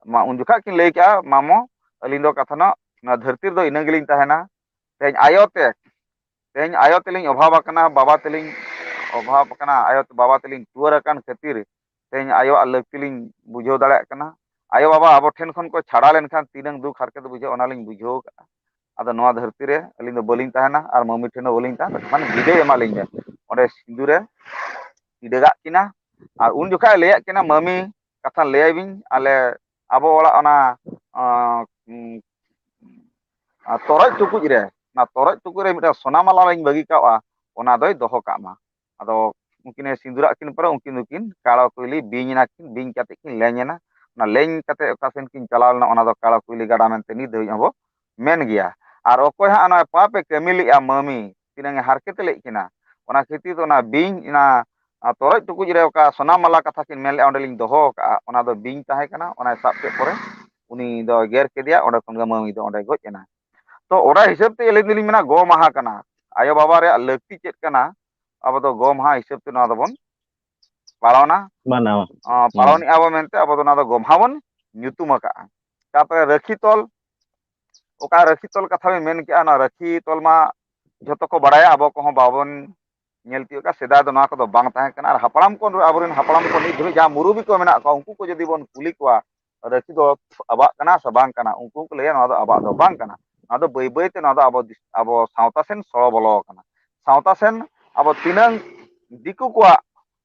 ᱢᱟ ᱩᱱ ᱡᱚᱠᱷᱟᱜ ᱠᱤᱱ ᱞᱟᱹᱭ ᱠᱮᱜᱼᱟ, "ᱢᱟᱢᱚ, ᱟᱹᱞᱤᱧ ᱫᱚ ᱠᱟᱛᱷᱟ ᱱᱚᱣᱟ, ᱱᱚᱣᱟ ᱫᱷᱟᱹᱨᱛᱤ ᱨᱮᱫᱚ ᱤᱱᱟᱹ ᱜᱮᱞᱤᱧ ᱛᱟᱦᱮᱱᱟ᱾ ᱛᱮᱦᱮᱧ ᱟᱭᱳ ᱛᱮ, ᱛᱮᱦᱮᱧ ᱟᱭᱳ ᱛᱮᱞᱤᱧ ᱚᱵᱷᱟᱵ ᱟᱠᱟᱱᱟ, ᱵᱟᱵᱟ ᱛᱮᱞᱤᱧ ᱚᱵᱷᱟᱵ ᱟᱠᱟᱱᱟ, ᱟᱭᱳ ᱛᱮ ᱵᱟᱵᱟ ᱛᱮᱞᱤᱧ ᱴᱩᱣᱟᱹᱨ ᱟᱠᱟᱱ ᱠᱷᱟᱹᱛᱤᱨ ᱛᱮᱦᱮᱧ ᱟᱭᱳᱣᱟᱜ ᱞᱟᱹᱠᱛᱤ ᱞᱤᱧ ᱵᱩᱡᱷᱟᱹᱣ ᱫᱟᱲᱮᱭᱟᱜ ᱠᱟᱱᱟ᱾ ᱟᱭᱳ ᱵᱟᱵᱟ ᱟᱵᱚ ᱴᱷᱮᱱ ᱠᱷᱚᱱ ᱠᱚ ᱪᱷᱟᱲᱟ ᱞᱮᱱᱠᱷᱟᱱ ᱛᱤᱱᱟᱹᱝ ᱫᱩᱠ ᱦᱟᱨᱠᱮᱛ ᱵᱩᱡᱷᱟᱹᱜᱼᱟ, ᱚᱱᱟᱞᱤᱧ ᱵᱩᱡᱷᱟᱹᱣ ᱠᱟᱜᱼᱟ᱾ ᱟᱫᱚ ᱱᱚᱣᱟ ᱫᱷᱟᱹᱨᱛᱤ ᱨᱮ ᱟᱹᱞᱤᱧ ᱫᱚ ᱵᱟᱹᱞᱤᱧ ᱛᱟᱦᱮᱱᱟ ᱟᱨ ᱢᱟᱹᱢᱤ ᱴᱷᱮᱱ ᱦᱚᱸ ᱵᱟᱹᱞᱤᱧ ᱛᱟᱦᱮᱱᱟ, ᱢᱟᱱᱮ ᱵᱤᱫᱟᱹᱭ ᱮᱢᱟᱞᱤᱧ ᱵᱮᱱ᱾" ᱚᱸᱰᱮ ᱥᱤᱸᱫᱩᱨᱮ ᱴᱤᱰᱟᱹᱜᱟᱜ ᱠᱤᱱᱟ᱾ ᱟᱨ ᱩᱱ ᱡᱚᱠᱷᱟᱡ ᱮ ᱞᱟᱹᱭᱟᱫ ᱠᱤᱱᱟ, "ᱢᱟᱹᱢᱤ, ᱠᱟᱛᱷᱟ ᱞᱟᱹᱭᱟᱭ ᱵᱤᱱ, ᱟᱞᱮ ᱟᱵᱚ ᱚᱲᱟᱜ ᱚᱱᱟ, ᱟᱸ, ᱩᱸ, ᱟᱨ ᱛᱚᱨᱚᱡ ᱴᱩᱠᱩᱡ ᱨᱮ, ᱚᱱᱟ ᱛᱚᱨᱚᱡ ᱴᱩᱠᱩᱡ ᱨᱮ ᱢᱤᱫᱴᱟᱝ ᱥᱚᱱᱟ ᱢᱟᱞᱟ ᱞᱤᱧ ᱵᱟᱹᱜᱤ ᱠᱟᱜᱼᱟ, ᱚᱱᱟ ᱫᱚᱭ ᱫᱚᱦᱚ ᱠᱟᱜ ᱢᱟ᱾" ᱟᱫᱚ ᱩᱱᱠᱤᱱᱮ ᱥᱤᱸᱫᱩᱨᱟᱜ ᱠᱤᱱ ᱯᱚᱨᱮ ᱩᱱᱠᱤᱱ ᱫᱚᱠᱤᱱ ᱠᱟᱲᱚ ᱠᱩᱭᱞᱤ ᱵᱤᱧ ᱮᱱᱟ ᱠᱤᱱ, ᱵᱤᱧ ᱠᱟᱛᱮ ᱠᱤᱱ ᱞᱮᱧ ᱮᱱᱟ᱾ ᱚᱱᱟ ᱞᱮᱧ ᱠᱟᱛᱮ ᱚᱠᱟ ᱥᱮᱱ ᱠᱤᱱ ᱪᱟᱞᱟᱣ ᱞᱮᱱᱟ, ᱚᱱᱟ ᱫᱚ ᱠᱟᱲᱚ ᱠᱩᱭᱞᱤ ᱜᱟᱰᱟ ᱢᱮᱱᱛᱮ ᱱᱤᱛ ᱫᱷᱟᱹᱵᱤᱡ ᱦᱚᱸᱵᱚ ᱢᱮᱱ ᱜᱮᱭᱟ᱾ ᱟᱨ ᱚᱠᱚᱭ ᱦᱟᱸᱜ ᱚᱱᱟ ᱯᱟᱯ ᱮ ᱠᱟᱹᱢᱤ ᱞᱮᱜᱼᱟ, ᱢᱟᱹᱢᱤ ᱛᱤᱱᱟᱹᱝ ᱮ ᱦᱟᱨᱠᱮᱛ ᱞᱮᱫ ᱠᱤᱱᱟ, ᱚᱱᱟ ᱠᱷᱟᱹᱛᱤᱨ ᱛᱮ ᱚᱱᱟ ᱵᱤᱧ, ᱚᱱᱟ ᱟᱨ ᱛᱚᱨᱚᱡ ᱴᱩᱠᱩᱡ ᱨᱮ ᱚᱠᱟ ᱥᱚᱱᱟ ᱢᱟᱞᱟ ᱠᱟᱛᱷᱟ ᱠᱤᱱ ᱢᱮᱱ ᱞᱮᱫᱼᱟ, ᱚᱸᱰᱮᱞᱤᱧ ᱫᱚᱦᱚ ᱟᱠᱟᱫᱼᱟ, ᱚᱱᱟ ᱫᱚ ᱵᱤᱧ ᱛᱟᱦᱮᱸ ᱠᱟᱱᱟ, ᱚᱱᱟᱭ ᱥᱟᱵ ᱠᱮᱫ ᱯᱚᱨᱮ ᱩᱱᱤ ᱫᱚ ᱜᱮᱨ ᱠᱮᱫᱮᱭᱟ, ᱚᱸᱰᱮ ᱠᱷᱚᱱ ᱜᱮ ᱢᱟᱹᱱᱢᱤ ᱫᱚ ᱚᱸᱰᱮ ᱜᱚᱡ ᱮᱱᱟ᱾ ᱛᱚ ᱚᱱᱟ ᱦᱤᱥᱟᱹᱵ ᱛᱮ ᱟᱹᱞᱤᱧ ᱫᱚᱞᱤᱧ ᱢᱮᱱᱟ ᱜᱚ ᱢᱟᱦᱟ ᱠᱟᱱᱟ, ᱟᱭᱳ ᱵᱟᱵᱟ ᱨᱮᱭᱟᱜ ᱞᱟᱹᱠᱛᱤ ᱪᱮᱫ ᱠᱟᱱᱟ, ᱟᱵᱚ ᱫᱚ ᱜᱚ ᱢᱟᱦᱟ ᱦᱤᱥᱟᱹᱵ ᱛᱮ ᱱᱚᱣᱟ ᱫᱚᱵᱚᱱ ᱯᱟᱞᱚᱱᱟ, ᱢᱟᱱᱟᱣᱟ᱾ ᱟᱸ, ᱯᱟᱞᱚᱱᱮᱜᱼᱟ ᱵᱚ ᱢᱮᱱᱛᱮ ᱟᱵᱚ ᱫᱚ ᱱᱚᱣᱟ ᱫᱚ ᱜᱚᱢᱦᱟ ᱵᱚᱱ ᱧᱩᱛᱩᱢ ᱟᱠᱟᱜᱼᱟ᱾ ᱛᱟᱨᱯᱚᱨᱮ ᱨᱟᱹᱠᱷᱤ ᱛᱚᱞ, ᱚᱠᱟ ᱨᱟᱹᱠᱷᱤ ᱛᱚᱞ ᱠᱟᱛᱷᱟ ᱵᱮᱱ ᱢᱮᱱ ᱠᱮᱜᱼᱟ, ᱱᱚᱣᱟ ᱨᱟᱹᱠᱷᱤ ᱛᱚᱞ ᱢᱟ ᱡᱷᱚᱛᱚ ᱠᱚ ᱵᱟᱲᱟᱭᱟ, ᱟᱵᱚ ᱠᱚᱦᱚᱸ ᱵᱟᱵᱚᱱ ᱧᱮᱞ ᱛᱤᱭᱳᱜ ᱠᱟᱜᱼᱟ᱾ ᱥᱮᱫᱟᱭ ᱫᱚ ᱱᱚᱣᱟ ᱠᱚᱫᱚ ᱵᱟᱝ ᱛᱟᱦᱮᱸ ᱠᱟᱱᱟ, ᱟᱨ ᱦᱟᱯᱲᱟᱢ ᱠᱚ, ᱟᱵᱚᱨᱮᱱ ᱦᱟᱯᱲᱟᱢ ᱠᱚ ᱱᱤᱛ ᱫᱷᱟᱹᱵᱤᱡ ᱡᱟᱦᱟᱸ ᱢᱩᱨᱩᱵᱤ ᱠᱚ ᱢᱮᱱᱟᱜ ᱠᱚᱣᱟ, ᱩᱱᱠᱩ ᱠᱚ ᱡᱩᱫᱤ ᱵᱚᱱ ᱠᱩᱞᱤ ᱠᱚᱣᱟ, ᱨᱟᱹᱠᱷᱤ ᱫᱚ ᱟᱵᱚᱣᱟᱜ ᱠᱟᱱᱟ ᱥᱮ ᱵᱟᱝ ᱠᱟᱱᱟ, ᱩᱱᱠᱩ ᱦᱚᱸᱠᱚ ᱞᱟᱹᱭᱟ ᱱᱚᱣᱟ ᱫᱚ ᱟᱵᱚᱣᱟᱜ ᱫᱚ ᱵᱟᱝ ᱠᱟᱱᱟ᱾ ᱱᱚᱣᱟ ᱫᱚ ᱵᱟᱹᱭ ᱵᱟᱹᱭ ᱛᱮ ᱱᱚᱣᱟ ᱫᱚ ᱟᱵᱚ ᱫᱤᱥ-, ᱟᱵᱚ ᱥᱟᱶᱛᱟ ᱥᱮᱱ ᱥᱚᱲᱚ ᱵᱚᱞᱚ ᱟᱠᱟᱱᱟ᱾ ᱥᱟᱶᱛᱟ ᱥᱮᱱ ᱟᱵᱚ ᱛᱤᱱᱟᱹᱝ ᱫᱤᱠᱩ ᱠᱚᱣᱟᱜ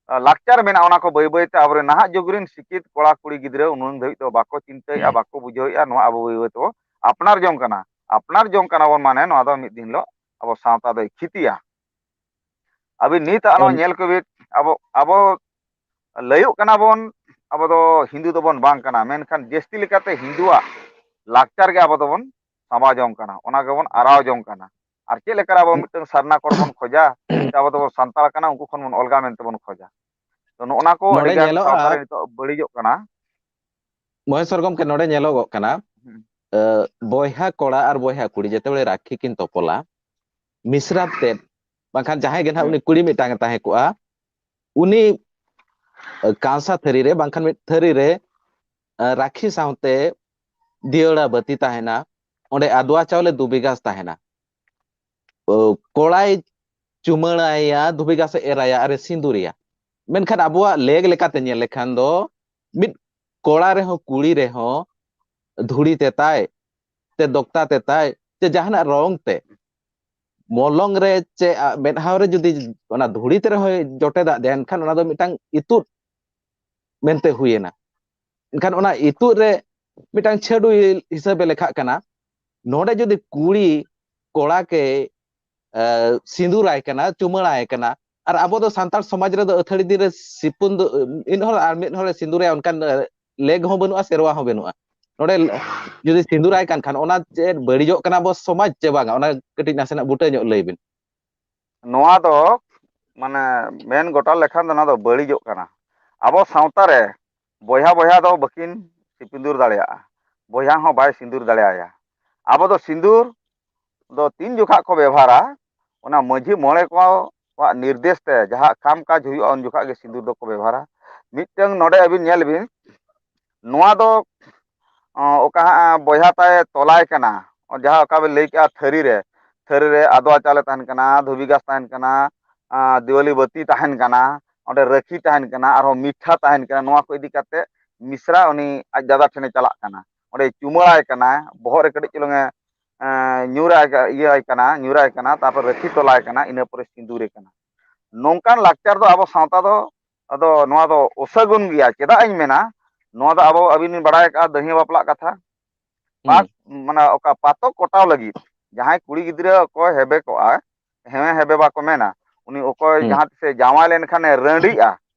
ᱞᱟᱠᱪᱟᱨ ᱢᱮᱱᱟᱜᱼᱟ, ᱚᱱᱟ ᱠᱚ ᱵᱟᱹᱭ ᱵᱟᱹᱭ ᱛᱮ ᱟᱵᱚᱨᱮᱱ ᱱᱟᱦᱟᱜ ᱡᱩᱜᱽ ᱨᱮᱱ ᱥᱤᱠᱠᱷᱤᱛ ᱠᱚᱲᱟ ᱠᱩᱲᱤ ᱜᱤᱫᱽᱨᱟᱹ ᱩᱱᱟᱹᱝ ᱫᱷᱟᱹᱵᱤᱡ ᱫᱚ ᱵᱟᱠᱚ ᱪᱤᱱᱛᱟᱹᱭᱮᱫᱼᱟ, ᱵᱟᱠᱚ ᱵᱩᱡᱷᱟᱹᱣᱮᱫᱼᱟ᱾ ᱱᱚᱣᱟ ᱟᱵᱚ ᱵᱟᱹᱭ ᱵᱟᱹᱭ ᱛᱮᱵᱚ ᱟᱯᱱᱟᱨ ᱡᱚᱝ ᱠᱟᱱᱟ᱾ ᱟᱯᱱᱟᱨ ᱡᱚᱝ ᱠᱟᱱᱟ ᱵᱚᱱ, ᱢᱟᱱᱮ ᱱᱚᱣᱟ ᱫᱚ ᱢᱤᱫ ᱫᱤᱱ ᱦᱤᱞᱳᱜ ᱟᱵᱚ ᱥᱟᱶᱛᱟ ᱫᱚᱭ ᱠᱷᱤᱛᱤᱭᱟ᱾ ᱟᱹᱵᱤᱱ ᱱᱤᱛᱟᱜ ᱱᱚᱣᱟ ᱚᱱ- ᱧᱮᱞ ᱠᱚᱵᱤᱱ, ᱟᱵᱚ, ᱟᱵᱚ ᱞᱟᱹᱭᱚᱜ ᱠᱟᱱᱟ ᱵᱚᱱ ᱟᱵᱚ ᱫᱚ ᱦᱤᱱᱫᱩ ᱫᱚᱵᱚᱱ ᱵᱟᱝ ᱠᱟᱱᱟ, ᱢᱮᱱᱠᱷᱟᱱ ᱡᱟᱹᱥᱛᱤ ᱞᱮᱠᱟᱛᱮ ᱦᱤᱱᱫᱩᱣᱟᱜ ᱞᱟᱠᱪᱟᱨ ᱜᱮ ᱟᱵᱚ ᱫᱚᱵᱚᱱ ᱥᱟᱸᱵᱟᱣ ᱡᱚᱝ ᱠᱟᱱᱟ, ᱚᱱᱟ ᱜᱮᱵᱚᱱ ᱟᱨᱟᱣ ᱡᱚᱝ ᱠᱟᱱᱟ᱾ ᱟᱨ ᱪᱮᱫ ᱞᱮᱠᱟ ᱟᱵᱚ ᱢᱤᱫᱴᱟᱝ ᱥᱟᱨᱱᱟ ᱠᱚᱨᱮ ᱵᱚᱱ ᱠᱷᱚᱡᱟ ᱥᱮ ᱟᱵᱚ ᱫᱚᱵᱚᱱ ᱥᱟᱱᱛᱟᱲ ᱠᱟᱱᱟ, ᱩᱱᱠᱩ ᱠᱷᱚᱱ ᱵᱚᱱ ᱚᱞᱜᱟ ᱢᱮᱱᱛᱮ ᱵᱚᱱ ᱠᱷᱚᱡᱟ᱾ ᱛᱚ ᱱᱚᱜᱼᱚ ᱱᱟ ᱠᱚ ᱱᱚᱰᱮ ᱟᱹᱰᱤᱜᱟᱱ ᱧᱮᱞᱚᱜᱼᱟ, ᱥᱟᱶᱛᱟ ᱨᱮ ᱱᱤᱛᱚᱜ ᱵᱟᱹᱲᱤᱡᱚᱜ ᱠᱟᱱᱟ᱾ ᱢᱚᱦᱮᱥᱚᱨ ᱜᱚᱢᱠᱮ, ᱱᱚᱰᱮ ᱧᱮᱞᱚᱜᱚᱜ ᱠᱟᱱᱟ, ᱦᱩᱸ᱾ ᱮ, ᱵᱚᱭᱦᱟ ᱠᱚᱲᱟ ᱟᱨ ᱵᱚᱭᱦᱟ ᱠᱩᱲᱤ ᱡᱮᱛᱮ ᱵᱟᱲᱮ ᱨᱟᱠᱷᱤ ᱠᱤᱱ ᱛᱚᱯᱚᱞᱟ, ᱢᱤᱥᱨᱟᱛ ᱛᱮᱫ, ᱵᱟᱝᱠᱷᱟᱱ ᱡᱟᱦᱟᱸᱭ ᱜᱮ ᱱᱟᱦᱟᱜ ᱦᱩᱸ᱾ ᱩᱱᱤ ᱠᱩᱲᱤ ᱢᱤᱫᱴᱟᱝ ᱮ ᱛᱟᱦᱮᱸ ᱠᱚᱜᱼᱟ, ᱩᱱᱤ, ᱮ, ᱠᱟᱸᱥᱟ ᱛᱷᱟᱹᱨᱤ ᱨᱮ ᱵᱟᱝᱠᱷᱟᱱ ᱢᱤᱫ ᱛᱷᱟᱹᱨᱤ ᱨᱮ, ᱮ, ᱨᱟᱠᱷᱤ ᱥᱟᱶᱛᱮ ᱫᱤᱭᱟᱹᱲᱟ ᱵᱟᱹᱛᱤ ᱛᱟᱦᱮᱱᱟ, ᱚᱸᱰᱮ ᱟᱫᱽᱣᱟ ᱪᱟᱣᱞᱮ ᱫᱩ ᱵᱤᱜᱷᱟᱥ ᱛᱟᱦᱮᱱᱟ᱾ ᱚ, ᱠᱚᱲᱟᱭ ᱪᱩᱢᱟᱹᱲᱟᱭᱟ, ᱫᱷᱩᱵᱤ ᱜᱷᱟᱥᱮ ᱮᱨᱟᱭᱟ ᱟᱨᱮ ᱥᱤᱸᱫᱩᱨᱮᱭᱟ᱾ ᱢᱮᱱᱠᱷᱟᱱ ᱟᱵᱚᱣᱟᱜ ᱞᱮᱠ ᱞᱮᱠᱟᱛᱮ ᱧᱮᱞ ᱞᱮᱠᱷᱟᱱ ᱫᱚ ᱢᱤᱫ ᱠᱚᱲᱟ ᱨᱮᱦᱚᱸ ᱠᱩᱲᱤ ᱨᱮᱦᱚᱸ ᱫᱷᱩᱲᱤ ᱛᱮᱛᱟᱭ, ᱛᱮ ᱫᱚᱠᱛᱟ ᱛᱮᱛᱟᱭ, ᱪᱮ ᱡᱟᱦᱟᱱᱟᱜ ᱨᱚᱝ ᱛᱮ ᱢᱚᱞᱚᱝ ᱨᱮ ᱪᱮ ᱟ-, ᱢᱮᱫᱦᱟᱣ ᱨᱮ ᱡᱩᱫᱤ ᱚᱱᱟ ᱫᱷᱩᱲᱤ ᱛᱮ ᱨᱮᱦᱚᱸᱭ ᱡᱚᱴᱮᱫᱟᱜ ᱫᱮᱭᱟ, ᱮᱱᱠᱷᱟᱱ ᱚᱱᱟ ᱫᱚ ᱢᱤᱫᱴᱟᱝ ᱤᱛᱩᱫ ᱢᱮᱱᱛᱮ ᱦᱩᱭᱮᱱᱟ᱾ ᱮᱱᱠᱷᱟᱱ ᱚᱱᱟ ᱤᱛᱩᱫ ᱨᱮ ᱢᱤᱫᱴᱟᱝ ᱪᱷᱟᱹᱰᱩᱭ ᱦᱤᱥᱟᱹᱵᱮ ᱞᱮᱠᱷᱟᱜ ᱠᱟᱱᱟ᱾ ᱱᱚᱰᱮ ᱡᱩᱫᱤ ᱠᱩᱲᱤ ᱠᱚᱲᱟ ᱠᱮ, ᱮ, ᱥᱤᱸᱫᱩᱨᱟᱭ ᱠᱟᱱᱟ, ᱪᱩᱢᱟᱹᱲᱟᱭ ᱠᱟᱱᱟ, ᱟᱨ ᱟᱵᱚ ᱫᱚ ᱥᱟᱱᱛᱟᱲ ᱥᱚᱢᱟᱡᱽ ᱨᱮᱫᱚ ᱟᱹᱛᱷᱟᱹᱲᱤ ᱫᱤᱱ ᱨᱮ ᱥᱤᱯᱩᱱ ᱫᱚ ᱢᱤᱫ ᱦᱚᱲ ᱟᱨ ᱢᱤᱫ ᱦᱚᱲᱮ ᱥᱤᱸᱫᱩᱨᱟᱭᱟ, ᱚᱱᱠᱟᱱ, ᱮ, ᱞᱮᱜᱽ ᱦᱚᱸ ᱵᱟᱹᱱᱩᱜᱼᱟ, ᱥᱮᱨᱣᱟ ᱦᱚᱸ ᱵᱟᱹᱱᱩᱜᱼᱟ᱾ ᱱᱚᱰᱮ ᱡᱩᱫᱤ ᱥᱤᱸᱫᱩᱨᱟᱭ ᱠᱟᱱ ᱠᱷᱟᱱ ᱚᱱᱟ ᱪᱮᱫ ᱵᱟᱹᱲᱤᱡᱚᱜ ᱠᱟᱱᱟ ᱟᱵᱚ ᱥᱚᱢᱟᱡᱽ ᱪᱮ ᱵᱟᱝᱟ? ᱚᱱᱟ ᱠᱟᱹᱴᱤᱡ ᱱᱟᱥᱮᱱᱟᱜ ᱵᱩᱴᱟᱹ ᱧᱚᱜ ᱞᱟᱹᱭ ᱵᱤᱱ᱾ ᱱᱚᱣᱟ ᱫᱚ ᱢᱟᱱᱮ ᱢᱮᱱ ᱜᱚᱴᱟ ᱞᱮᱠᱷᱟᱱ ᱫᱚ ᱱᱚᱣᱟ ᱫᱚ ᱵᱟᱹᱲᱤᱡᱚᱜ ᱠᱟᱱᱟ᱾ ᱟᱵᱚ ᱥᱟᱶᱛᱟ ᱨᱮ ᱵᱚᱭᱦᱟ ᱵᱚᱭᱦᱟ ᱫᱚ ᱵᱟᱹᱠᱤᱱ ᱥᱤᱯᱤᱸᱫᱩᱨ ᱫᱟᱲᱮᱭᱟᱜᱼᱟ, ᱵᱚᱭᱦᱟ ᱦᱚᱸ ᱵᱟᱭ ᱥᱤᱸᱫᱩᱨ ᱫᱟᱲᱮᱭᱟᱭᱟ᱾ ᱟᱵᱚ ᱫᱚ ᱥᱤᱸᱫᱩᱨ ᱫᱚ ᱛᱤᱱ ᱡᱚᱠᱷᱟᱜ ᱠᱚ ᱵᱮᱵᱷᱟᱨᱟ, ᱚᱱᱟ ᱢᱟᱹᱡᱷᱤ ᱢᱚᱬᱮ ᱠᱚᱣᱟᱜ ᱱᱤᱨᱫᱮᱥ ᱛᱮ ᱡᱟᱦᱟᱸ ᱠᱟᱢ ᱠᱟᱡᱽ ᱦᱩᱭᱩᱜᱼᱟ, ᱩᱱ ᱡᱚᱠᱷᱟᱜ ᱜᱮ ᱥᱤᱸᱫᱩᱨ ᱫᱚᱠᱚ ᱵᱮᱵᱷᱟᱨᱟ᱾ ᱢᱤᱫᱴᱟᱝ ᱱᱚᱰᱮ ᱟᱹᱵᱤᱱ ᱧᱮᱞ ᱵᱤᱱ, ᱱᱚᱣᱟ ᱫᱚ ᱚ, ᱚᱠᱟ ᱦᱟᱸᱜ ᱵᱚᱭᱦᱟ ᱛᱟᱭ ᱛᱚᱞᱟᱭ ᱠᱟᱱᱟ, ᱡᱟᱦᱟᱸ ᱚᱠᱟ ᱵᱮᱱ ᱞᱟᱹᱭ ᱠᱮᱜᱼᱟ ᱛᱷᱟᱹᱨᱤ ᱨᱮ, ᱛᱷᱟᱹᱨᱤ ᱨᱮ ᱟᱫᱣᱟ ᱪᱟᱣᱞᱮ ᱛᱟᱦᱮᱱ ᱠᱟᱱᱟ, ᱫᱷᱩᱵᱤ ᱜᱷᱟᱥ ᱛᱟᱦᱮᱱ ᱠᱟᱱᱟ, ᱟ, ᱫᱤᱣᱟᱞᱤ ᱵᱟᱹᱛᱤ ᱛᱟᱦᱮᱱ ᱠᱟᱱᱟ, ᱚᱸᱰᱮ ᱨᱟᱹᱠᱷᱤ ᱛᱟᱦᱮᱱ ᱠᱟᱱᱟ, ᱟᱨᱦᱚᱸ ᱢᱤᱴᱷᱟ ᱛᱟᱦᱮᱱ ᱠᱟᱱᱟ, ᱱᱚᱣᱟ ᱠᱚ ᱤᱫᱤ ᱠᱟᱛᱮ ᱢᱤᱥᱨᱟ ᱩᱱᱤ ᱟᱡ ᱫᱟᱫᱟ ᱴᱷᱮᱱᱮ ᱪᱟᱞᱟᱜ ᱠᱟᱱᱟ, ᱚᱸᱰᱮ ᱪᱩᱢᱟᱹᱲᱟᱭ ᱠᱟᱱᱟ, ᱵᱚᱦᱚᱜ ᱨᱮ ᱠᱟᱹᱴᱤᱡ ᱪᱩᱞᱩᱝ ᱮ, ᱮ, ᱧᱩᱨᱟᱭ ᱠᱟ-, ᱤᱭᱟᱹ ᱟᱭ ᱠᱟᱱᱟ, ᱧᱩᱨᱟᱭ ᱠᱟᱱᱟ, ᱛᱟᱨᱯᱚᱨ ᱨᱟᱹᱠᱷᱤ ᱛᱚᱞᱟᱭ ᱠᱟᱱᱟ, ᱤᱱᱟᱹ ᱯᱚᱨᱮ ᱥᱤᱸᱫᱩᱨᱮ ᱠᱟᱱᱟ᱾ ᱱᱚᱝᱠᱟᱱ ᱞᱟᱠᱪᱟᱨ ᱫᱚ ᱟᱵᱚ ᱥᱟᱶᱛᱟ ᱫᱚ ᱟᱫᱚ ᱱᱚᱣᱟ ᱫᱚ ᱚᱥᱟᱹᱜᱩᱱ ᱜᱮᱭᱟ᱾ ᱪᱮᱫᱟᱜ ᱤᱧ ᱢᱮᱱᱟ, ᱱᱚᱣᱟ ᱫᱚ ᱟᱵᱚ, ᱟᱹᱵᱤᱱ ᱵᱤᱱ ᱵᱟᱲᱟᱭ ᱟᱠᱟᱫᱼᱟ, ᱫᱟᱹᱦᱤᱭᱟᱹ ᱵᱟᱯᱞᱟᱜ ᱠᱟᱛᱷᱟ᱾ ᱯᱟᱠ, ᱦᱩᱸ᱾ ᱢᱟᱱᱮ ᱚᱠᱟ ᱯᱟᱛᱚᱠ ᱠᱚᱴᱟᱣ ᱞᱟᱹᱜᱤᱫ ᱡᱟᱦᱟᱸᱭ ᱠᱩᱲᱤ ᱜᱤᱫᱽᱨᱟᱹ ᱚᱠᱚᱭ ᱦᱮᱵᱮ ᱠᱚᱜᱼᱟᱭ, ᱦᱮᱣᱮ ᱦᱮᱵᱮ ᱵᱟᱠᱚ ᱢᱮᱱᱟ, ᱩᱱᱤ ᱚᱠᱚᱭ ᱦᱩᱸ᱾ ᱡᱟᱦᱟᱸ ᱛᱤᱥᱮ ᱡᱟᱶᱟᱭ ᱞᱮᱱᱠᱷᱟᱱᱮ ᱨᱟᱺᱰᱤᱜᱼᱟ,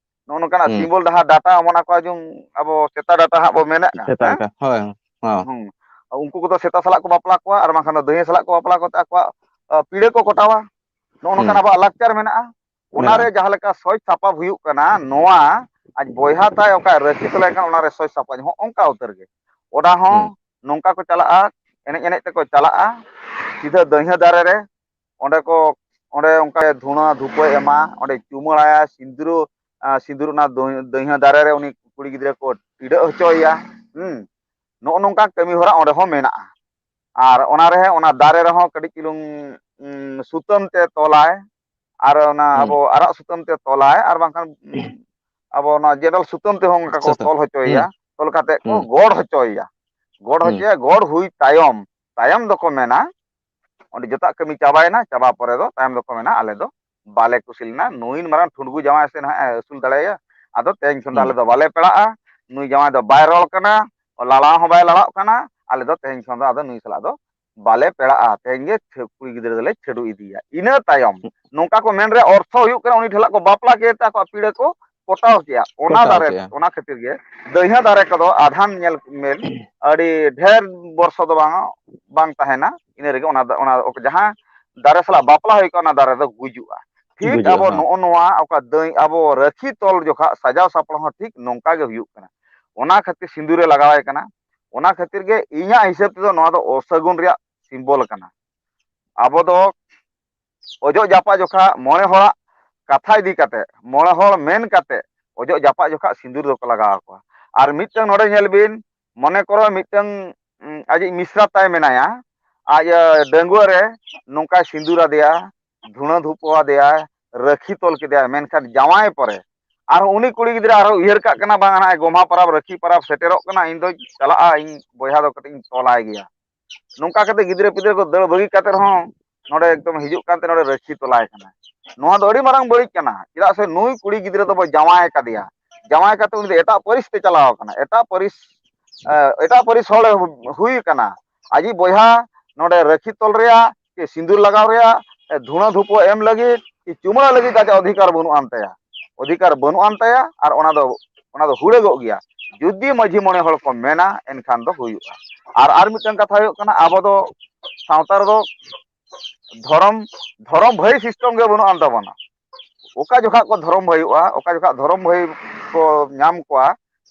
ᱱᱚᱜᱼᱚ ᱱᱚᱝᱠᱟᱱᱟᱜ ᱦᱩᱸ᱾ ᱥᱤᱢᱵᱚᱞ ᱰᱟᱦᱟ ᱰᱟᱴᱟ ᱚᱢᱚᱱ ᱟᱠᱚᱣᱟ, ᱡᱩᱢ ᱟᱵᱚ ᱥᱮᱛᱟ ᱰᱟᱴᱟ ᱦᱟᱸᱜ ᱵᱚ ᱢᱮᱱᱮᱫᱼᱟ, ᱥᱮᱛᱟ ᱦᱮᱸ? ᱰᱟᱴᱟ, ᱦᱳᱭ, ᱦᱚᱸ᱾ ᱦᱩᱸ᱾ ᱩᱱᱠᱩ ᱠᱚᱫᱚ ᱥᱮᱛᱟ ᱥᱟᱞᱟᱜ ᱠᱚ ᱵᱟᱯᱞᱟ ᱠᱚᱣᱟ, ᱟᱨ ᱵᱟᱝᱠᱷᱟᱱ ᱫᱚ ᱫᱟᱹᱦᱤᱭᱟᱹ ᱥᱟᱞᱟᱜ ᱠᱚ ᱵᱟᱯᱞᱟ ᱠᱚᱛᱮ ᱟᱠᱚᱣᱟᱜ, ᱟ, ᱯᱤᱲᱟᱹ ᱠᱚ ᱠᱚᱴᱟᱣᱟ᱾ ᱱᱚᱜᱼᱚ ᱱᱚᱝᱠᱟᱱ ᱦᱩᱸ᱾ ᱟᱵᱚᱣᱟᱜ ᱞᱟᱠᱪᱟᱨ ᱢᱮᱱᱟᱜᱼᱟ᱾ ᱚᱱᱟ ᱨᱮ ᱢᱮᱱᱟᱜᱼᱟ᱾ ᱡᱟᱦᱟᱸ ᱞᱮᱠᱟ ᱥᱚᱡᱽ ᱥᱟᱯᱟᱵ ᱦᱩᱭᱩᱜ ᱠᱟᱱᱟ, ᱱᱚᱣᱟ ᱟᱡ ᱵᱚᱭᱦᱟ ᱛᱟᱭ ᱚᱠᱟ ᱨᱟᱹᱠᱷᱤ ᱛᱚᱞᱟᱭ ᱠᱟᱱᱟ, ᱚᱱᱟ ᱨᱮ ᱥᱚᱡᱽ ᱥᱟᱯᱟᱵ ᱦᱚᱸ ᱚᱱᱠᱟ ᱩᱛᱟᱹᱨ ᱜᱮ᱾ ᱚᱱᱟ ᱦᱚᱸ ᱦᱩᱸ᱾ ᱱᱚᱝᱠᱟ ᱠᱚ ᱪᱟᱞᱟᱜᱼᱟ, ᱮᱱᱮᱡ ᱮᱱᱮᱡ ᱛᱮᱠᱚ ᱪᱟᱞᱟᱜᱼᱟ ᱥᱤᱫᱷᱟᱹ ᱫᱟᱹᱦᱤᱭᱟᱹ ᱫᱟᱨᱮ ᱨᱮ, ᱚᱸᱰᱮ ᱠᱚ, ᱚᱸᱰᱮ ᱚᱱᱠᱟ ᱫᱷᱩᱬᱟᱹ ᱫᱷᱩᱯᱟᱹᱭ ᱮᱢᱟ, ᱚᱸᱰᱮ ᱪᱩᱢᱟᱹᱲᱟᱭᱟ, ᱥᱤᱸᱫᱽᱨᱟᱹ, ᱟ, ᱥᱤᱸᱫᱩᱨ ᱚᱱᱟ ᱫᱟᱹᱦᱤ-, ᱫᱟᱹᱦᱤᱭᱟᱹ ᱫᱟᱨᱮ ᱨᱮ ᱩᱱᱤ ᱠᱩᱲᱤ ᱜᱤᱫᱽᱨᱟᱹ ᱠᱚ ᱴᱤᱰᱟᱹᱜ ᱦᱚᱪᱚᱭᱮᱭᱟ᱾ ᱦᱩᱸ᱾ ᱱᱚᱜᱼᱚ ᱱᱚᱝᱠᱟ ᱠᱟᱹᱢᱤ ᱦᱚᱨᱟ ᱚᱸᱰᱮ ᱦᱚᱸ ᱢᱮᱱᱟᱜᱼᱟ᱾ ᱟᱨ ᱚᱱᱟ ᱨᱮ, ᱚᱱᱟ ᱫᱟᱨᱮ ᱨᱮᱦᱚᱸ ᱠᱟᱹᱴᱤᱡ ᱪᱩᱞᱩᱝ, ᱩᱸ, ᱥᱩᱛᱟᱹᱢ ᱛᱮ ᱛᱚᱞᱟᱭ, ᱟᱨ ᱚᱱᱟ ᱦᱩᱸ᱾ ᱟᱵᱚ ᱟᱨᱟᱜ ᱥᱩᱛᱟᱹᱢ ᱛᱮ ᱛᱚᱞᱟᱭ, ᱟᱨ ᱵᱟᱝᱠᱷᱟᱱ, ᱩᱸ, ᱟᱵᱚ ᱚᱱᱟ ᱡᱮᱨᱮᱞ ᱥᱩᱛᱟᱹᱢ ᱛᱮᱦᱚᱸ ᱚᱱᱠᱟ ᱠᱚ ᱥᱩᱛᱟᱹᱢ᱾ ᱛᱚᱞ ᱦᱚᱪᱚᱭᱮᱭᱟ, ᱦᱩᱸ᱾ ᱛᱚᱞ ᱠᱟᱛᱮ ᱠᱚ ᱦᱩᱸ᱾ ᱜᱚᱲ ᱦᱚᱪᱚᱭᱮᱭᱟ᱾ ᱜᱚᱲ ᱦᱩᱸ᱾ ᱦᱚᱪᱚᱭᱟ, ᱜᱚᱲ ᱦᱩᱭ ᱛᱟᱭᱚᱢ, ᱛᱟᱭᱚᱢ ᱫᱚᱠᱚ ᱢᱮᱱᱟ, ᱚᱸᱰᱮ ᱡᱚᱛᱚᱣᱟᱜ ᱠᱟᱹᱢᱤ ᱪᱟᱵᱟᱭᱮᱱᱟ, ᱪᱟᱵᱟ ᱯᱚᱨᱮ ᱫᱚ ᱛᱟᱭᱚᱢ ᱫᱚᱠᱚ ᱢᱮᱱᱟ, "ᱟᱞᱮ ᱫᱚ ᱵᱟᱞᱮ ᱠᱩᱥᱤ ᱞᱮᱱᱟ, ᱱᱩᱭ ᱢᱟᱨᱟᱝ ᱴᱷᱩᱱᱜᱩ ᱡᱟᱶᱟᱭ ᱥᱮ ᱱᱟᱦᱟᱜ ᱮ ᱟᱹᱥᱩᱞ ᱫᱟᱲᱮᱭᱟᱭᱟ, ᱟᱫᱚ ᱛᱮᱦᱮᱧ ᱠᱷᱚᱱ ᱫᱚ ᱟᱞᱮ ᱦᱩᱸ᱾ ᱫᱚ ᱵᱟᱞᱮ ᱯᱮᱲᱟᱜᱼᱟ, ᱱᱩᱭ ᱡᱟᱶᱟᱭ ᱫᱚ ᱵᱟᱭ ᱨᱚᱲ ᱠᱟᱱᱟ, ᱞᱟᱲᱟᱣ ᱦᱚᱸ ᱵᱟᱭ ᱞᱟᱲᱟᱣ ᱠᱟᱱᱟ, ᱟᱞᱮ ᱫᱚ ᱛᱮᱦᱮᱧ ᱠᱷᱚᱱ ᱫᱚ ᱟᱫᱚ ᱱᱩᱭ ᱥᱟᱞᱟᱜ ᱫᱚ ᱵᱟᱞᱮ ᱯᱮᱲᱟᱜᱼᱟ, ᱛᱮᱦᱮᱧ ᱜᱮ ᱪᱷᱟᱹ-, ᱠᱩᱲᱤ ᱜᱤᱫᱽᱨᱟᱹ ᱫᱚᱞᱮ ᱪᱷᱟᱹᱰᱩ ᱤᱫᱤᱭᱟ", ᱤᱱᱟᱹ ᱛᱟᱭᱚᱢ᱾ ᱦᱩᱸ᱾ ᱱᱚᱝᱠᱟ ᱠᱚ ᱢᱮᱱ ᱨᱮᱭᱟᱜ ᱚᱨᱛᱷᱚ ᱦᱩᱭᱩᱜ ᱠᱟᱱᱟ, ᱩᱱᱤ ᱴᱷᱮᱱ ᱠᱚ ᱵᱟᱯᱞᱟ ᱠᱮᱫ ᱛᱮ ᱟᱠᱚᱣᱟᱜ ᱯᱤᱲᱟᱹ ᱠᱚ ᱯᱚᱴᱟᱣ ᱠᱮᱜᱼᱟ᱾ ᱚᱱᱟ ᱯᱚᱴᱟᱣ ᱫᱟᱨᱮ, ᱠᱮᱜᱼᱟ᱾ ᱚᱱᱟ ᱠᱷᱟᱹᱛᱤᱨ ᱜᱮ ᱫᱟᱹᱭᱦᱟᱹ ᱫᱟᱨᱮ ᱠᱚᱫᱚ ᱟᱫᱷᱟᱱ ᱧᱮᱞ ᱢᱮ, ᱟᱹᱰᱤ ᱰᱷᱮᱨ ᱵᱚᱨᱥᱚ ᱫᱚ ᱵᱟᱝ, ᱵᱟᱝ ᱛᱟᱦᱮᱱᱟ᱾ ᱤᱱᱟᱹ ᱨᱮᱜᱮ ᱚᱱᱟ ᱫᱚ, ᱚᱱᱟ ᱡᱟᱦᱟᱸ ᱫᱟᱨᱮ ᱥᱟᱞᱟᱜ ᱵᱟᱯᱞᱟ ᱦᱩᱭ ᱠᱚᱜᱼᱟ, ᱚᱱᱟ ᱫᱟᱨᱮ ᱫᱚ ᱜᱩᱡᱩᱜᱼᱟ᱾ ᱴᱷᱤᱠ ᱵᱩᱡᱷᱟᱹᱜᱼᱟ, ᱟᱵᱚ ᱦᱮᱸ᱾ ᱱᱚᱜᱼᱚ ᱱᱚᱣᱟ ᱚᱠᱟ ᱫᱟᱹᱭ, ᱟᱵᱚ ᱨᱟᱹᱠᱷᱤ ᱛᱚᱞ ᱡᱚᱠᱷᱟ ᱥᱟᱡᱟᱣ ᱥᱟᱯᱲᱟᱣ ᱦᱚᱸ ᱴᱷᱤᱠ ᱱᱚᱝᱠᱟ ᱜᱮ ᱦᱩᱭᱩᱜ ᱠᱟᱱᱟ᱾ ᱚᱱᱟ ᱠᱷᱟᱹᱛᱤᱨ ᱥᱤᱸᱫᱩᱨᱮ ᱞᱟᱜᱟᱣᱟᱭ ᱠᱟᱱᱟ᱾ ᱚᱱᱟ ᱠᱷᱟᱹᱛᱤᱨ ᱜᱮ ᱤᱧᱟᱹᱜ ᱦᱤᱥᱟᱹᱵ ᱛᱮᱫᱚ ᱱᱚᱣᱟ ᱫᱚ ᱚᱥᱟᱹᱜᱩᱱ ᱨᱮᱭᱟᱜ ᱥᱤᱢᱵᱚᱞ ᱠᱟᱱᱟ᱾ ᱟᱵᱚ ᱫᱚ ᱚᱡᱚᱜ ᱡᱟᱯᱟᱜ ᱡᱚᱠᱷᱟ ᱢᱚᱬᱮ ᱦᱚᱲᱟᱜ ᱠᱟᱛᱷᱟ ᱤᱫᱤ ᱠᱟᱛᱮ, ᱢᱚᱬᱮ ᱦᱚᱲ ᱢᱮᱱ ᱠᱟᱛᱮ ᱚᱡᱚᱜ ᱡᱟᱯᱟᱜ ᱡᱚᱠᱷᱟ ᱥᱤᱸᱫᱩᱨ ᱫᱚᱠᱚ ᱞᱟᱜᱟᱣ ᱟᱠᱚᱣᱟ᱾ ᱟᱨ ᱢᱤᱫᱴᱟᱝ ᱱᱚᱰᱮ ᱧᱮᱞ ᱵᱤᱱ, ᱢᱚᱱᱮ ᱠᱚᱨᱚ ᱢᱤᱫᱴᱟᱝ, ᱩᱸ, ᱟᱡᱤᱡ ᱢᱤᱥᱨᱟ ᱛᱟᱭ ᱢᱮᱱᱟᱭᱟ, ᱟᱡ, ᱮ, ᱰᱟᱺᱜᱩᱣᱟᱹ ᱨᱮ ᱱᱚᱝᱠᱟᱭ ᱥᱤᱸᱫᱩᱨ ᱟᱫᱮᱭᱟ, ᱫᱷᱩᱬᱟᱹ ᱫᱷᱩᱯᱚ ᱟᱫᱮᱭᱟᱭ, ᱨᱟᱹᱠᱷᱤ ᱛᱚᱞ ᱠᱮᱫᱮᱭᱟᱭ, ᱢᱮᱱᱠᱷᱟᱱ ᱡᱟᱶᱟᱭ ᱯᱚᱨᱮ ᱟᱨᱦᱚᱸ ᱩᱱᱤ ᱠᱩᱲᱤ ᱜᱤᱫᱽᱨᱟᱹ ᱟᱨᱦᱚᱸ ᱩᱭᱦᱟᱹᱨ ᱠᱟᱜ ᱠᱟᱱᱟ, ᱵᱟᱝ, ᱱᱟᱜᱼᱚᱭ ᱜᱚᱢᱦᱟ ᱯᱚᱨᱚᱵᱽ, ᱨᱟᱹᱠᱷᱤ ᱯᱚᱨᱚᱵᱽ ᱥᱮᱴᱮᱨᱚᱜ ᱠᱟᱱᱟ, ᱤᱧ ᱫᱚᱧ ᱪᱟᱞᱟᱜᱼᱟ, ᱤᱧ ᱵᱚᱭᱦᱟ ᱫᱚ ᱠᱟᱹᱴᱤᱡ ᱤᱧ ᱛᱚᱞᱟᱭ ᱜᱮᱭᱟ᱾ ᱱᱚᱝᱠᱟ ᱠᱟᱛᱮ ᱜᱤᱫᱽᱨᱟᱹ ᱯᱤᱫᱽᱨᱟᱹ ᱠᱚ ᱫᱟᱹᱲ ᱵᱟᱹᱜᱤ ᱠᱟᱛᱮ ᱨᱮᱦᱚᱸ ᱱᱚᱰᱮ ᱮᱠᱫᱚᱢ ᱦᱤᱡᱩᱜ ᱠᱟᱱᱛᱮ ᱱᱚᱰᱮ ᱨᱟᱹᱠᱷᱤ ᱛᱚᱞᱟᱭ ᱠᱟᱱᱟ᱾ ᱱᱚᱣᱟ ᱫᱚ ᱟᱹᱰᱤ ᱢᱟᱨᱟᱝ ᱵᱟᱹᱲᱤᱡ ᱠᱟᱱᱟ, ᱪᱮᱫᱟᱜ ᱥᱮ ᱱᱩᱭ ᱠᱩᱲᱤ ᱜᱤᱫᱽᱨᱟᱹ ᱫᱚᱵᱚ ᱡᱟᱶᱟᱭ ᱟᱠᱟᱫᱮᱭᱟ, ᱡᱟᱶᱟᱭ ᱠᱟᱛᱮ ᱩᱱᱤ ᱫᱚ ᱮᱴᱟᱜ ᱯᱟᱹᱨᱤᱥ ᱛᱮ ᱪᱟᱞᱟᱣ ᱟᱠᱟᱱᱟ, ᱮᱴᱟᱜ ᱯᱟᱹᱨᱤᱥ, ᱮ, ᱮᱴᱟᱜ ᱯᱟᱹᱨᱤᱥ ᱦᱚᱲ ᱮ ᱦᱩᱭ ᱟᱠᱟᱱᱟ᱾ ᱟᱡᱤᱡ ᱵᱚᱭᱦᱟ ᱱᱚᱰᱮ ᱨᱟᱹᱠᱷᱤ ᱛᱚᱞ ᱨᱮᱭᱟᱜ ᱥᱮ ᱥᱤᱸᱫᱩᱨ ᱞᱟᱜᱟᱣ ᱨᱮᱭᱟᱜ, ᱮ, ᱫᱷᱩᱬᱟᱹ ᱫᱷᱩᱯᱚ ᱮᱢ ᱞᱟᱹᱜᱤᱫ ᱥᱮ ᱪᱩᱢᱟᱹᱲᱟ ᱞᱟᱹᱜᱤᱫ ᱟᱡᱟᱜ ᱚᱫᱷᱤᱠᱟᱨ ᱵᱟᱹᱱᱩᱜ ᱟᱱ ᱛᱟᱭᱟ, ᱚᱫᱷᱤᱠᱟᱨ ᱵᱟᱹᱱᱩᱜ ᱟᱱ ᱛᱟᱭᱟ᱾ ᱟᱨ ᱚᱱᱟ ᱫᱚ, ᱚᱱᱟ ᱫᱚ ᱦᱩᱲᱟᱹᱜᱚᱜ ᱜᱮᱭᱟ᱾ ᱡᱩᱫᱤ ᱢᱟᱹᱡᱷᱤ ᱢᱚᱬᱮ ᱦᱚᱲ ᱠᱚ ᱢᱮᱱᱟ, ᱮᱱᱠᱷᱟᱱ ᱫᱚ ᱦᱩᱭᱩᱜᱼᱟ᱾ ᱟᱨ, ᱟᱨ ᱢᱤᱫᱴᱟᱝ ᱠᱟᱛᱷᱟ ᱦᱩᱭᱩᱜ ᱠᱟᱱᱟ, ᱟᱵᱚ ᱫᱚ ᱥᱟᱶᱛᱟ ᱨᱮᱫᱚ ᱫᱷᱚᱨᱚᱢ, ᱫᱷᱚᱨᱚᱢ ᱵᱷᱟᱹᱭ system ᱜᱮ ᱵᱟᱹᱱᱩᱜ ᱟᱱ ᱛᱟᱵᱚᱱᱟ᱾ ᱚᱠᱟ ᱡᱚᱠᱷᱟᱜ ᱠᱚ ᱫᱷᱚᱨᱚᱢ ᱵᱷᱟᱹᱭᱚᱜᱼᱟ, ᱚᱠᱟ ᱡᱚᱠᱷᱟᱜ ᱫᱷᱚᱨᱚᱢ ᱵᱷᱟᱹᱭ ᱠᱚ ᱧᱟᱢ ᱠᱚᱣᱟ,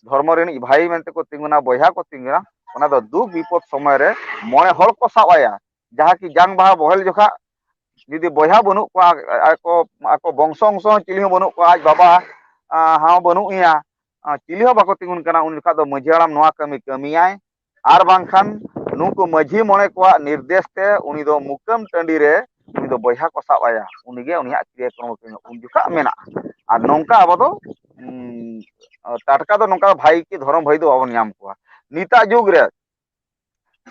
ᱫᱷᱚᱨᱢᱚ ᱨᱤᱱᱤᱡ ᱵᱷᱟᱹᱭ ᱢᱮᱱᱛᱮ ᱠᱚ ᱛᱤᱸᱜᱩᱱᱟ, ᱵᱚᱭᱦᱟ ᱠᱚ ᱛᱤᱸᱜᱩᱱᱟ, ᱚᱱᱟ ᱫᱚ ᱫᱩᱠ ᱵᱤᱯᱚᱫ ᱥᱚᱢᱚᱭ ᱨᱮ ᱢᱚᱬᱮ ᱦᱚᱲ ᱠᱚ ᱥᱟᱵ ᱟᱭᱟ᱾ ᱡᱟᱦᱟᱸ ᱠᱤ ᱡᱟᱝ ᱵᱟᱦᱟ ᱵᱚᱦᱮᱞ ᱡᱚᱠᱷᱟᱜ ᱡᱩᱫᱤ ᱵᱚᱭᱦᱟ ᱵᱟᱹᱱᱩᱜ ᱠᱚᱣᱟ, ᱟᱠᱚ, ᱟᱠᱚ ᱵᱚᱝᱥᱚ ᱚᱝᱥᱚ ᱦᱚᱸ ᱪᱤᱞᱤ ᱦᱚᱸ ᱵᱟᱹᱱᱩᱜ ᱠᱚᱣᱟ, ᱟᱡ ᱵᱟᱵᱟ, ᱟ, ᱦᱚᱸ ᱵᱟᱹᱱᱩᱜ ᱮᱭᱟ, ᱟ, ᱪᱤᱞᱤ ᱦᱚᱸ ᱵᱟᱠᱚ ᱛᱤᱸᱜᱩᱱ ᱠᱟᱱᱟ, ᱩᱱ ᱡᱚᱠᱷᱟᱜ ᱫᱚ ᱢᱟᱹᱡᱷᱤ ᱦᱟᱲᱟᱢ ᱱᱚᱣᱟ ᱠᱟᱹᱢᱤ ᱠᱟᱹᱢᱤᱭᱟᱭ᱾ ᱟᱨ ᱵᱟᱝᱠᱷᱟᱱ ᱱᱩᱠᱩ ᱢᱟᱹᱡᱷᱤ ᱢᱚᱬᱮ ᱠᱚᱣᱟᱜ ᱱᱤᱨᱫᱮᱥ ᱛᱮ ᱩᱱᱤ ᱫᱚ ᱢᱩᱠᱟᱹᱢ ᱴᱟᱺᱰᱤ ᱨᱮ ᱩᱱᱤ ᱫᱚ ᱵᱚᱭᱦᱟ ᱠᱚ ᱥᱟᱵ ᱟᱭᱟ, ᱩᱱᱤᱜᱮ ᱩᱱᱤᱭᱟᱜ ᱠᱨᱤᱭᱟᱠᱨᱚᱢ ᱩᱱ ᱡᱚᱠᱷᱟᱜ ᱢᱮᱱᱟᱜᱼᱟ᱾ ᱟᱨ ᱱᱚᱝᱠᱟ ᱟᱵᱚ ᱫᱚ, ᱩᱸ, ᱴᱟᱴᱠᱟ ᱫᱚ ᱱᱚᱝᱠᱟ ᱵᱷᱟᱹᱭ ᱠᱤ ᱫᱷᱚᱨᱚᱢ ᱵᱷᱟᱹᱭ ᱫᱚ ᱵᱟᱵᱚᱱ ᱧᱟᱢ ᱠᱚᱣᱟ᱾ ᱱᱤᱛᱟᱜ ᱡᱩᱜᱽ ᱨᱮ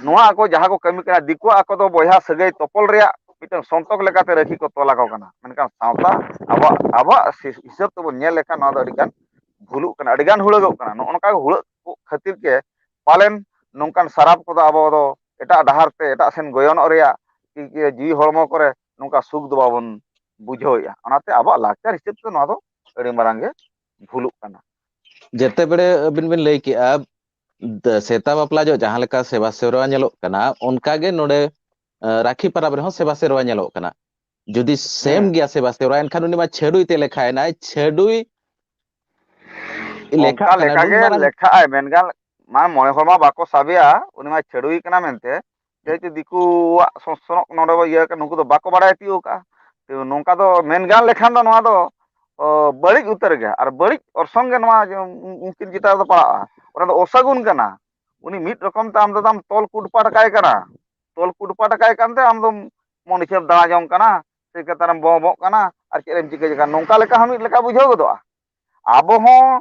ᱱᱚᱣᱟ ᱟᱠᱚ ᱡᱟᱦᱟᱸ ᱠᱚ ᱠᱟᱹᱢᱤ ᱠᱟᱱᱟ, ᱫᱤᱠᱩᱣᱟᱜ ᱟᱠᱚ ᱫᱚ ᱵᱚᱭᱦᱟ ᱥᱟᱹᱜᱟᱹᱭ ᱛᱚᱯᱚᱞ ᱨᱮᱭᱟᱜ ᱢᱤᱫᱴᱟᱝ ᱥᱚᱱᱛᱚᱠ ᱞᱮᱠᱟᱛᱮ ᱨᱟᱹᱠᱷᱤ ᱠᱚ ᱛᱚᱞ ᱟᱠᱚ ᱠᱟᱱᱟ, ᱢᱮᱱᱠᱷᱟᱱ ᱥᱟᱶᱛᱟ ᱟᱵᱚᱣᱟᱜ, ᱟᱵᱚᱣᱟᱜ ᱥᱤ-, ᱦᱤᱥᱟᱹᱵ ᱛᱮᱵᱚᱱ ᱧᱮᱞ ᱞᱮᱠᱷᱟᱱ ᱱᱚᱣᱟ ᱫᱚ ᱟᱹᱰᱤ ᱜᱟᱱ ᱵᱷᱩᱞᱩᱜ ᱠᱟᱱᱟ, ᱟᱹᱰᱤ ᱜᱟᱱ ᱦᱩᱲᱟᱹᱜᱚᱜ ᱠᱟᱱᱟ᱾ ᱱᱚᱜᱼᱚ ᱱᱚᱝᱠᱟ ᱦᱩᱲᱟᱹᱜ ᱠᱚ ᱠᱷᱟᱹᱛᱤᱨ ᱜᱮ ᱯᱟᱞᱮᱱ ᱱᱚᱝᱠᱟᱱ ᱥᱟᱨᱟᱯ ᱠᱚᱫᱚ ᱟᱵᱚ ᱫᱚ ᱮᱴᱟᱜ ᱰᱟᱦᱟᱨ ᱛᱮ, ᱮᱴᱟᱜ ᱥᱮᱱ ᱜᱚᱭᱚᱱᱚᱜ ᱨᱮᱭᱟᱜ ᱤᱭᱟᱹ ᱡᱤᱣᱤ ᱦᱚᱲᱢᱚ ᱠᱚᱨᱮ ᱱᱚᱝᱠᱟ ᱥᱩᱠ ᱫᱚ ᱵᱟᱵᱚᱱ ᱵᱩᱡᱷᱟᱹᱣᱮᱫᱼᱟ᱾ ᱚᱱᱟᱛᱮ ᱟᱵᱚᱣᱟᱜ ᱞᱟᱠᱪᱟᱨ ᱦᱤᱥᱟᱹᱵ ᱛᱮ ᱱᱚᱣᱟ ᱫᱚ ᱟᱹᱰᱤ ᱢᱟᱨᱟᱝ ᱜᱮ ᱵᱷᱩᱞᱩᱜ ᱠᱟᱱᱟ᱾ ᱡᱮᱛᱮ ᱵᱮᱲᱮ ᱟᱹᱵᱤᱱ ᱵᱤᱱ ᱞᱟᱹᱭ ᱠᱮᱜᱼᱟ, ᱫ-, ᱥᱮᱛᱟ ᱵᱟᱯᱞᱟ ᱡᱚᱜ ᱡᱟᱦᱟᱸ ᱞᱮᱠᱟ ᱥᱮᱵᱟ ᱥᱮᱨᱣᱟ ᱧᱮᱞᱚᱜ ᱠᱟᱱᱟ, ᱚᱱᱠᱟ ᱜᱮ ᱱᱚᱰᱮ, ᱮ, ᱨᱟᱠᱷᱤ ᱯᱟᱨᱟᱵᱽ ᱨᱮᱦᱚᱸ ᱥᱮᱵᱟ ᱥᱮᱨᱣᱟ ᱧᱮᱞᱚᱜ ᱠᱟᱱᱟ᱾ ᱡᱩᱫᱤ ᱥᱮᱢ ᱦᱮᱸ᱾ ᱜᱮᱭᱟ ᱥᱮ ᱵᱟᱥᱮ ᱚᱨᱟ, ᱮᱱᱠᱷᱟᱱ ᱩᱱᱤ ᱢᱟ ᱪᱷᱟᱹᱰᱩᱭ ᱛᱮ ᱞᱮᱠᱷᱟᱭᱮᱱᱟᱭ, ᱪᱷᱟᱹᱰᱩᱭ ᱞᱮᱠᱷᱟᱜ ᱚᱱᱠᱟ ᱠᱟᱱᱟ, ᱞᱮᱠᱟ ᱱᱩᱱ ᱜᱮ ᱢᱟᱨᱟᱝ ᱞᱮᱠᱷᱟᱜ ᱟᱭ, ᱢᱮᱱᱠᱷᱟᱱ ᱢᱟ ᱢᱚᱬᱮ ᱦᱚᱲ ᱢᱟ ᱵᱟᱠᱚ ᱥᱟᱵᱮᱭᱟ, ᱩᱱᱤ ᱢᱟ ᱪᱷᱟᱹᱰᱩᱭ ᱠᱟᱱᱟ ᱢᱮᱱᱛᱮ᱾ ᱡᱮᱦᱮᱛᱩ ᱫᱤᱠᱩᱣᱟᱜ ᱥᱚᱥᱱᱚᱜ ᱱᱚᱰᱮ ᱵᱚ ᱤᱭᱟᱹ ᱠᱟᱱᱟ, ᱱᱩᱠᱩ ᱫᱚ ᱵᱟᱠᱚ ᱵᱟᱲᱟᱭ ᱛᱤᱭᱳᱜ ᱠᱟᱜᱼᱟ᱾ ᱛᱚ, ᱱᱚᱝᱠᱟ ᱫᱚ ᱢᱮᱱ ᱜᱟᱱ ᱞᱮᱠᱷᱟᱱ ᱫᱚ ᱱᱚᱣᱟ ᱫᱚ, ᱚ, ᱵᱟᱹᱲᱤᱡ ᱩᱛᱟᱹᱨ ᱜᱮ ᱟᱨ ᱵᱟᱹᱲᱤᱡ ᱚᱨᱥᱚᱝ ᱜᱮ ᱱᱚᱣᱟ ᱡᱮ ᱩᱱ-, ᱩᱱᱠᱤᱱ ᱪᱮᱛᱟᱱ ᱨᱮᱫᱚ ᱯᱟᱲᱟᱜᱼᱟ᱾ ᱚᱱᱟ ᱫᱚ ᱚᱥᱟᱹᱜᱩᱱ ᱠᱟᱱᱟ᱾ ᱩᱱᱤ ᱢᱤᱫ ᱨᱚᱠᱚᱢ ᱛᱮ ᱟᱢ ᱫᱟᱫᱟᱢ ᱛᱚᱞ ᱠᱩᱴᱯᱟᱴ ᱠᱟᱭ ᱠᱟᱱᱟ, ᱛᱚᱞ ᱠᱩᱴᱯᱟᱴ ᱠᱟᱭ ᱠᱟᱱᱛᱮ ᱟᱢ ᱫᱚᱢ ᱢᱚᱱᱤᱥᱮᱢ ᱫᱟᱬᱟ ᱡᱚᱝ ᱠᱟᱱᱟ, ᱥᱮ ᱠᱷᱮᱛ ᱨᱮᱢ ᱵᱚᱸᱵᱚᱜ ᱠᱟᱱᱟ, ᱟᱨ ᱪᱮᱫ ᱮᱢ ᱪᱤᱠᱟᱹᱭ ᱠᱟᱱᱟ, ᱱᱚᱝᱠᱟ ᱞᱮᱠᱟ ᱦᱚᱸ ᱢᱤᱫ ᱞᱮᱠᱟ ᱵᱩᱡᱷᱟᱹᱣ ᱜᱚᱫᱚᱜᱼᱟ᱾ ᱟᱵᱚ ᱦᱚᱸ,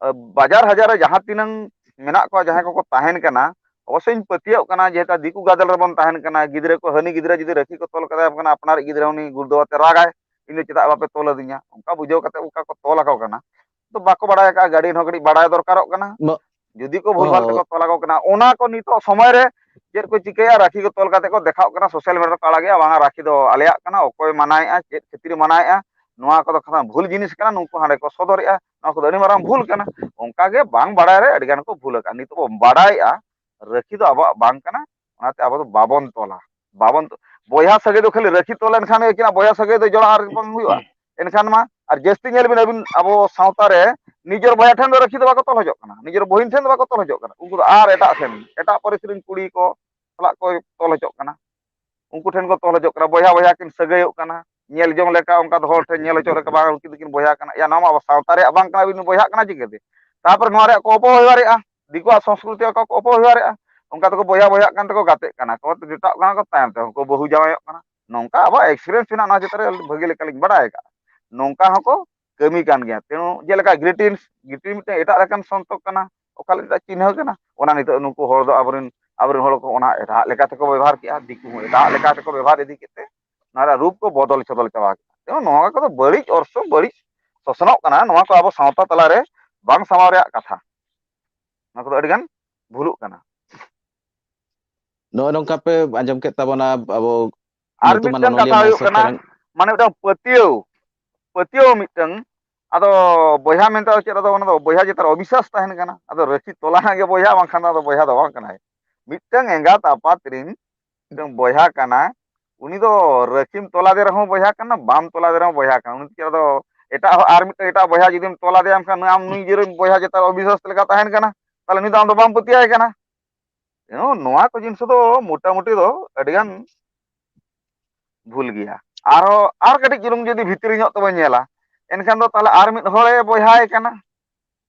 ᱮ, ᱵᱟᱡᱟᱨ ᱦᱟᱡᱟᱨ ᱨᱮ ᱡᱟᱦᱟᱸ ᱛᱤᱱᱟᱹᱝ ᱢᱮᱱᱟᱜ ᱠᱚᱣᱟ, ᱡᱟᱦᱟᱸᱭ ᱠᱚᱠᱚ ᱛᱟᱦᱮᱱ ᱠᱟᱱᱟ, ᱚᱵᱚᱥᱥᱳᱭ ᱤᱧ ᱯᱟᱹᱛᱭᱟᱹᱜ ᱠᱟᱱᱟ, ᱡᱮᱦᱮᱛᱩ ᱫᱤᱠᱩ ᱜᱟᱫᱮᱞ ᱨᱮᱵᱚᱱ ᱛᱟᱦᱮᱱ ᱠᱟᱱᱟ, ᱜᱤᱫᱽᱨᱟᱹ ᱠᱚ, ᱦᱟᱹᱱᱤ ᱜᱤᱫᱽᱨᱟᱹ ᱡᱩᱫᱤ ᱨᱟᱹᱠᱷᱤ ᱠᱚ ᱛᱚᱞ ᱠᱟᱫᱟᱭ, ᱵᱟᱠᱷᱟᱱ ᱟᱯᱱᱟᱨᱤᱡ ᱜᱤᱫᱽᱨᱟᱹ ᱩᱱᱤ ᱜᱩᱲᱫᱟᱹᱣ ᱟᱛᱮ ᱨᱟᱜᱟᱭ, "ᱤᱧ ᱫᱚ ᱪᱮᱫᱟᱜ ᱵᱟᱯᱮ ᱛᱚᱞ ᱟᱹᱫᱤᱧᱟ?" ᱚᱱᱠᱟ ᱵᱩᱡᱷᱟᱹᱣ ᱠᱟᱛᱮ ᱚᱱᱠᱟ ᱠᱚ ᱛᱚᱞ ᱟᱠᱚ ᱠᱟᱱᱟ᱾ ᱛᱚ, ᱵᱟᱠᱚ ᱵᱟᱲᱟᱭ ᱟᱠᱟᱫᱼᱟ, ᱜᱟᱨᱰᱤᱭᱮᱱ ᱦᱚᱸ ᱠᱟᱹᱴᱤᱡ ᱵᱟᱲᱟᱭ ᱫᱚᱨᱠᱟᱨᱚᱜ ᱠᱟᱱᱟ᱾ ᱢᱟ-, ᱡᱩᱫᱤ ᱠᱚ ᱵᱷᱩᱞ ᱵᱷᱟᱞ ᱚ, ᱛᱮᱠᱚ ᱛᱚᱞ ᱟᱠᱚ ᱠᱟᱱᱟ, ᱚᱱᱟ ᱠᱚ ᱱᱤᱛᱚᱜ ᱥᱚᱢᱚᱭ ᱨᱮ ᱪᱮᱫ ᱠᱚ ᱪᱤᱠᱟᱹᱭᱟ, ᱨᱟᱹᱠᱷᱤ ᱠᱚ ᱛᱚᱞ ᱠᱟᱛᱮ ᱠᱚ ᱫᱮᱠᱷᱟᱣ ᱠᱟᱱᱟ, ᱥᱳᱥᱟᱞ ᱢᱤᱰᱤᱭᱟ ᱨᱮᱠᱚ ᱟᱲᱟᱜᱮᱜᱼᱟ, "ᱵᱟᱝᱟ, ᱨᱟᱹᱠᱷᱤ ᱫᱚ ᱟᱞᱮᱭᱟᱜ ᱠᱟᱱᱟ", ᱚᱠᱚᱭ ᱢᱟᱱᱟᱭᱮᱫᱼᱟ, ᱪᱮᱫ ᱠᱷᱟᱹᱛᱤᱨᱮ ᱢᱟᱱᱟᱭᱮᱫᱼᱟ, ᱱᱚᱣᱟ ᱠᱚᱫᱚ ᱠᱷᱟᱱ ᱵᱷᱩᱞ ᱡᱤᱱᱤᱥ ᱠᱟᱱᱟ, ᱱᱩᱠᱩ ᱦᱟᱸᱰᱮ ᱠᱚ ᱥᱚᱫᱚᱨᱮᱜᱼᱟ, ᱱᱚᱣᱟ ᱠᱚᱫᱚ ᱟᱹᱰᱤ ᱢᱟᱨᱟᱝ ᱵᱷᱩᱞ ᱠᱟᱱᱟ᱾ ᱚᱱᱠᱟ ᱜᱮ ᱵᱟᱝ ᱵᱟᱲᱟᱭ ᱨᱮ ᱟᱹᱰᱤ ᱜᱟᱱ ᱠᱚ ᱵᱷᱩᱞ ᱟᱠᱟᱫᱼᱟ᱾ ᱱᱤᱛᱚᱜ ᱵᱚᱱ ᱵᱟᱲᱟᱭᱮᱜᱼᱟ, ᱨᱟᱹᱠᱷᱤ ᱫᱚ ᱟᱵᱚᱣᱟᱜ ᱵᱟᱝ ᱠᱟᱱᱟ, ᱚᱱᱟᱛᱮ ᱟᱵᱚ ᱫᱚ ᱵᱟᱵᱚᱱ ᱛᱚᱞᱟ᱾ ᱵᱟᱵᱚᱱ ᱛᱚ-, ᱵᱚᱭᱦᱟ ᱥᱟᱹᱜᱟᱹᱭ ᱫᱚ ᱠᱷᱟᱹᱞᱤ ᱨᱟᱹᱠᱷᱤ ᱛᱚᱞ ᱞᱮᱱᱠᱷᱟᱱ ᱜᱮ ᱩᱱᱠᱤᱱᱟᱜ ᱵᱚᱭᱦᱟ ᱥᱟᱹᱜᱟᱹᱭ ᱫᱚ ᱡᱚᱲᱟᱣ ᱟᱨ ᱵᱟᱝ ᱦᱩᱭᱩᱜᱼᱟ᱾ ᱮᱱᱠᱷᱟᱱ ᱢᱟ, ᱟᱨ ᱡᱟᱹᱥᱛᱤ ᱧᱮᱞ ᱵᱤᱱ ᱟᱹᱵᱤᱱ, ᱟᱵᱚ ᱥᱟᱶᱛᱟ ᱨᱮ ᱱᱤᱡᱮᱨ ᱵᱚᱭᱦᱟ ᱴᱷᱮᱱ ᱫᱚ ᱨᱟᱹᱠᱷᱤ ᱫᱚ ᱵᱟᱠᱚ ᱛᱚᱞ ᱦᱚᱪᱚᱜ ᱠᱟᱱᱟ, ᱱᱤᱡᱮᱨ ᱵᱚᱦᱤᱱ ᱴᱷᱮᱱ ᱫᱚ ᱵᱟᱠᱚ ᱛᱚᱞ ᱦᱚᱪᱚᱜ ᱠᱟᱱᱟ, ᱩᱱᱠᱩ ᱫᱚ ᱟᱨ ᱮᱴᱟᱜ ᱴᱷᱮᱱ, ᱮᱴᱟᱜ ᱯᱟᱹᱨᱤᱥ ᱨᱮᱱ ᱠᱩᱲᱤ ᱠᱚ ᱥᱟᱞᱟᱜ ᱠᱚ ᱛᱚᱞ ᱦᱚᱪᱚᱜ ᱠᱟᱱᱟ, ᱩᱱᱠᱩ ᱴᱷᱮᱱ ᱠᱚ ᱛᱚᱞ ᱦᱚᱪᱚᱜ ᱠᱟᱱᱟ, ᱵᱚᱭᱦᱟ ᱵᱚᱭᱦᱟ ᱠᱤᱱ ᱥᱟᱹᱜᱟᱹᱭᱚᱜ ᱠᱟᱱᱟ, ᱧᱮᱞ ᱡᱚᱝ ᱞᱮᱠᱟ, ᱚᱱᱠᱟ ᱫᱚ ᱦᱚᱲ ᱴᱷᱮᱱ ᱧᱮᱞ ᱦᱚᱪᱚᱜ ᱞᱮᱠᱟ, "ᱵᱟᱝ, ᱩᱱᱠᱤᱱ ᱫᱚᱠᱤᱱ ᱵᱚᱭᱦᱟ ᱠᱟᱱᱟ", ᱭᱟ, ᱱᱚᱣᱟ ᱢᱟ ᱟᱵᱚ ᱥᱟᱶᱛᱟ ᱨᱮᱭᱟᱜ ᱵᱟᱝ ᱠᱟᱱᱟ, ᱟᱹᱵᱤᱱ ᱵᱚᱭᱦᱟᱜ ᱠᱟᱱᱟ ᱪᱤᱠᱟᱹᱛᱮ? ᱛᱟᱨᱯᱚᱨᱮ ᱱᱚᱣᱟ ᱨᱮᱭᱟᱜ ᱠᱚ ᱚᱯᱚᱵᱮᱣᱦᱟᱨᱮᱜᱼᱟ, ᱫᱤᱠᱩᱣᱟᱜ ᱥᱚᱝᱥᱠᱨᱤᱛᱤ ᱠᱚ ᱚᱯᱚᱵᱮᱣᱦᱟᱨᱮᱜᱼᱟ, ᱚᱱᱠᱟ ᱛᱮᱠᱚ ᱵᱚᱭᱦᱟ ᱵᱚᱭᱦᱟᱜ ᱠᱟᱱ ᱛᱮᱠᱚ ᱜᱟᱛᱮᱜ ᱠᱟᱱᱟ ᱠᱚ, ᱡᱚᱴᱟᱜ ᱠᱟᱱᱟ ᱠᱚ, ᱛᱟᱭᱚᱢ ᱛᱮ ᱩᱱᱠᱩ ᱵᱟᱹᱦᱩ ᱡᱟᱶᱟᱭᱚᱜ ᱠᱟᱱᱟ᱾ ᱱᱚᱝᱠᱟ ᱟᱵᱚᱣᱟᱜ experience ᱢᱮᱱᱟᱜᱼᱟ, ᱱᱚᱣᱟ ᱪᱮᱛᱟᱱ ᱨᱮ ᱵᱷᱟᱹᱜᱤ ᱞᱮᱠᱟᱞᱤᱧ ᱵᱟᱰᱟᱭ ᱟᱠᱟᱫᱼᱟ᱾ ᱱᱚᱝᱠᱟ ᱦᱚᱸᱠᱚ ᱠᱟᱹᱢᱤ ᱠᱟᱱ ᱜᱮᱭᱟ᱾ ᱛᱮᱱᱩ ᱡᱮᱞᱮᱠᱟ greetings, greeting ᱢᱤᱫᱴᱮᱱ ᱮᱴᱟᱜ ᱞᱮᱠᱟᱱ ᱥᱚᱱᱛᱚᱠ ᱠᱟᱱᱟ, ᱚᱠᱟ ᱞᱮᱠᱟ ᱪᱤᱱᱦᱟᱹ ᱠᱟᱱᱟ, ᱚᱱᱟ ᱱᱤᱛᱚᱜ ᱱᱩᱠᱩ ᱦᱚᱲ ᱫᱚ ᱟᱵᱚᱨᱮᱱ, ᱟᱵᱚᱨᱮᱱ ᱦᱚᱲ ᱠᱚ ᱚᱱᱟ ᱮᱴᱟᱜ ᱞᱮᱠᱟ ᱛᱮᱠᱚ ᱵᱮᱵᱚᱦᱟᱨ ᱠᱮᱜᱼᱟ, ᱫᱤᱠᱩ ᱦᱚᱸ ᱮᱴᱟᱜ ᱞᱮᱠᱟ ᱛᱮᱠᱚ ᱵᱮᱵᱚᱦᱟᱨ ᱤᱫᱤ ᱠᱮᱫ ᱛᱮ ᱚᱱᱟ ᱨᱮᱭᱟᱜ ᱨᱩᱯ ᱠᱚ ᱵᱚᱫᱚᱞ ᱪᱚᱫᱚᱞ ᱪᱟᱵᱟ ᱠᱮᱫᱟ᱾ ᱡᱮᱢᱚᱱ ᱱᱚᱣᱟ ᱠᱚᱫᱚ ᱵᱟᱹᱲᱤᱡ ᱚᱨᱥᱚᱝ, ᱵᱟᱹᱲᱤᱡ ᱥᱚᱥᱚᱱᱚᱜ ᱠᱟᱱᱟ, ᱱᱚᱣᱟ ᱠᱚ ᱟᱵᱚ ᱥᱟᱶᱛᱟ ᱛᱟᱞᱟᱨᱮ ᱵᱟᱝ ᱥᱟᱢᱟᱣ ᱨᱮᱭᱟᱜ ᱠᱟᱛᱷᱟ᱾ ᱱᱚᱣᱟ ᱠᱚᱫᱚ ᱟᱹᱰᱤᱜᱟᱱ ᱵᱷᱩᱞᱩᱜ ᱠᱟᱱᱟ᱾ ᱱᱚᱜᱼᱚᱭ ᱱᱚᱝᱠᱟ ᱯᱮ ᱟᱸᱡᱚᱢ ᱠᱮᱫ ᱛᱟᱵᱚᱱᱟ ᱟᱵᱚ ᱟᱨ ᱧᱩᱛᱩᱢᱟᱱ ᱢᱤᱫᱴᱟᱝ ᱚᱱᱚᱞᱤᱭᱟᱹ ᱠᱟᱛᱷᱟ ᱦᱩᱭᱩᱜ ᱢᱟᱥᱴᱟᱨ ᱠᱟᱱᱟ, ᱪᱚᱨᱚᱱ᱾ ᱢᱟᱱᱮ ᱢᱤᱫᱴᱟᱝ ᱯᱟᱹᱛᱭᱟᱹᱣ, ᱯᱟᱹᱛᱭᱟᱹᱣ ᱢᱤᱫᱴᱟᱝ, ᱟᱫᱚ ᱵᱚᱭᱦᱟ ᱢᱮᱱᱛᱮ ᱫᱚ ᱪᱮᱫ, ᱟᱫᱚ ᱚᱱᱟ ᱫᱚ ᱵᱚᱭᱦᱟ ᱪᱮᱛᱟᱱ ᱨᱮ ᱚᱵᱤᱥᱥᱟᱥ ᱛᱟᱦᱮᱱ ᱠᱟᱱᱟ᱾ ᱟᱫᱚ ᱨᱟᱹᱠᱷᱤ ᱛᱚᱞᱟ ᱨᱮᱱᱟᱜ ᱜᱮ ᱵᱚᱭᱦᱟ, ᱵᱟᱝᱠᱷᱟᱱ ᱫᱚ ᱟᱫᱚ ᱵᱚᱭᱦᱟ ᱫᱚ ᱵᱟᱝ ᱠᱟᱱᱟᱭ᱾ ᱢᱤᱫᱴᱟᱝ ᱮᱸᱜᱟᱛ ᱟᱯᱟᱛ ᱨᱤᱱ ᱢᱤᱫᱴᱟᱝ ᱵᱚᱭᱦᱟ ᱠᱟᱱᱟ, ᱩᱱᱤ ᱫᱚ ᱨᱟᱹᱠᱷᱤᱢ ᱛᱚᱞᱟᱫᱮ ᱨᱮᱦᱚᱸ ᱵᱚᱭᱦᱟ ᱠᱟᱱᱟ, ᱵᱟᱢ ᱛᱚᱞᱟᱫᱮ ᱨᱮᱦᱚᱸ ᱵᱚᱭᱦᱟ ᱠᱟᱱᱟ᱾ ᱩᱱᱤ ᱪᱮᱫ ᱟᱫᱚ ᱮᱴᱟᱜ ᱦᱚᱲ, ᱟᱨ ᱢᱤᱫᱴᱟᱝ ᱮᱴᱟᱜ ᱵᱚᱭᱦᱟ ᱡᱩᱫᱤᱢ ᱛᱚᱞᱟᱫᱮᱭᱟ, ᱮᱱᱠᱷᱟᱱ ᱱᱩᱭ ᱟᱢ ᱱᱤᱡᱮᱨᱮᱱ ᱵᱚᱭᱦᱟ ᱪᱮᱛᱟᱱ ᱨᱮ ᱚᱵᱤᱥᱥᱟᱥ ᱞᱮᱠᱟ ᱛᱟᱦᱮᱱ ᱠᱟᱱᱟ, ᱛᱟᱦᱚᱞᱮ ᱩᱱᱤ ᱫᱚ ᱟᱢ ᱫᱚ ᱵᱟᱢ ᱯᱟᱹᱛᱭᱟᱹᱣᱟᱭ ᱠᱟᱱᱟ᱾ ᱱᱚᱣᱟ ᱠᱚ ᱡᱤᱱᱤᱥ ᱫᱚ ᱢᱚᱴᱟᱢᱩᱴᱤ ᱫᱚ ᱟᱹᱰᱤᱜᱟᱱ ᱵᱷᱩᱞ ᱜᱮᱭᱟ᱾ ᱟᱨᱦᱚᱸ ᱟᱨ ᱠᱟᱹᱴᱤᱡ ᱪᱩᱞᱩᱝ ᱡᱩᱫᱤ ᱵᱷᱤᱛᱨᱤ ᱧᱚᱜ ᱛᱮᱵᱚᱱ ᱧᱮᱞᱟ, ᱮᱱᱠᱷᱟᱱ ᱫᱚ ᱛᱟᱦᱚᱞᱮ ᱟᱨ ᱢᱤᱫ ᱦᱚᱲᱮ ᱵᱚᱭᱦᱟᱭ ᱠᱟᱱᱟ᱾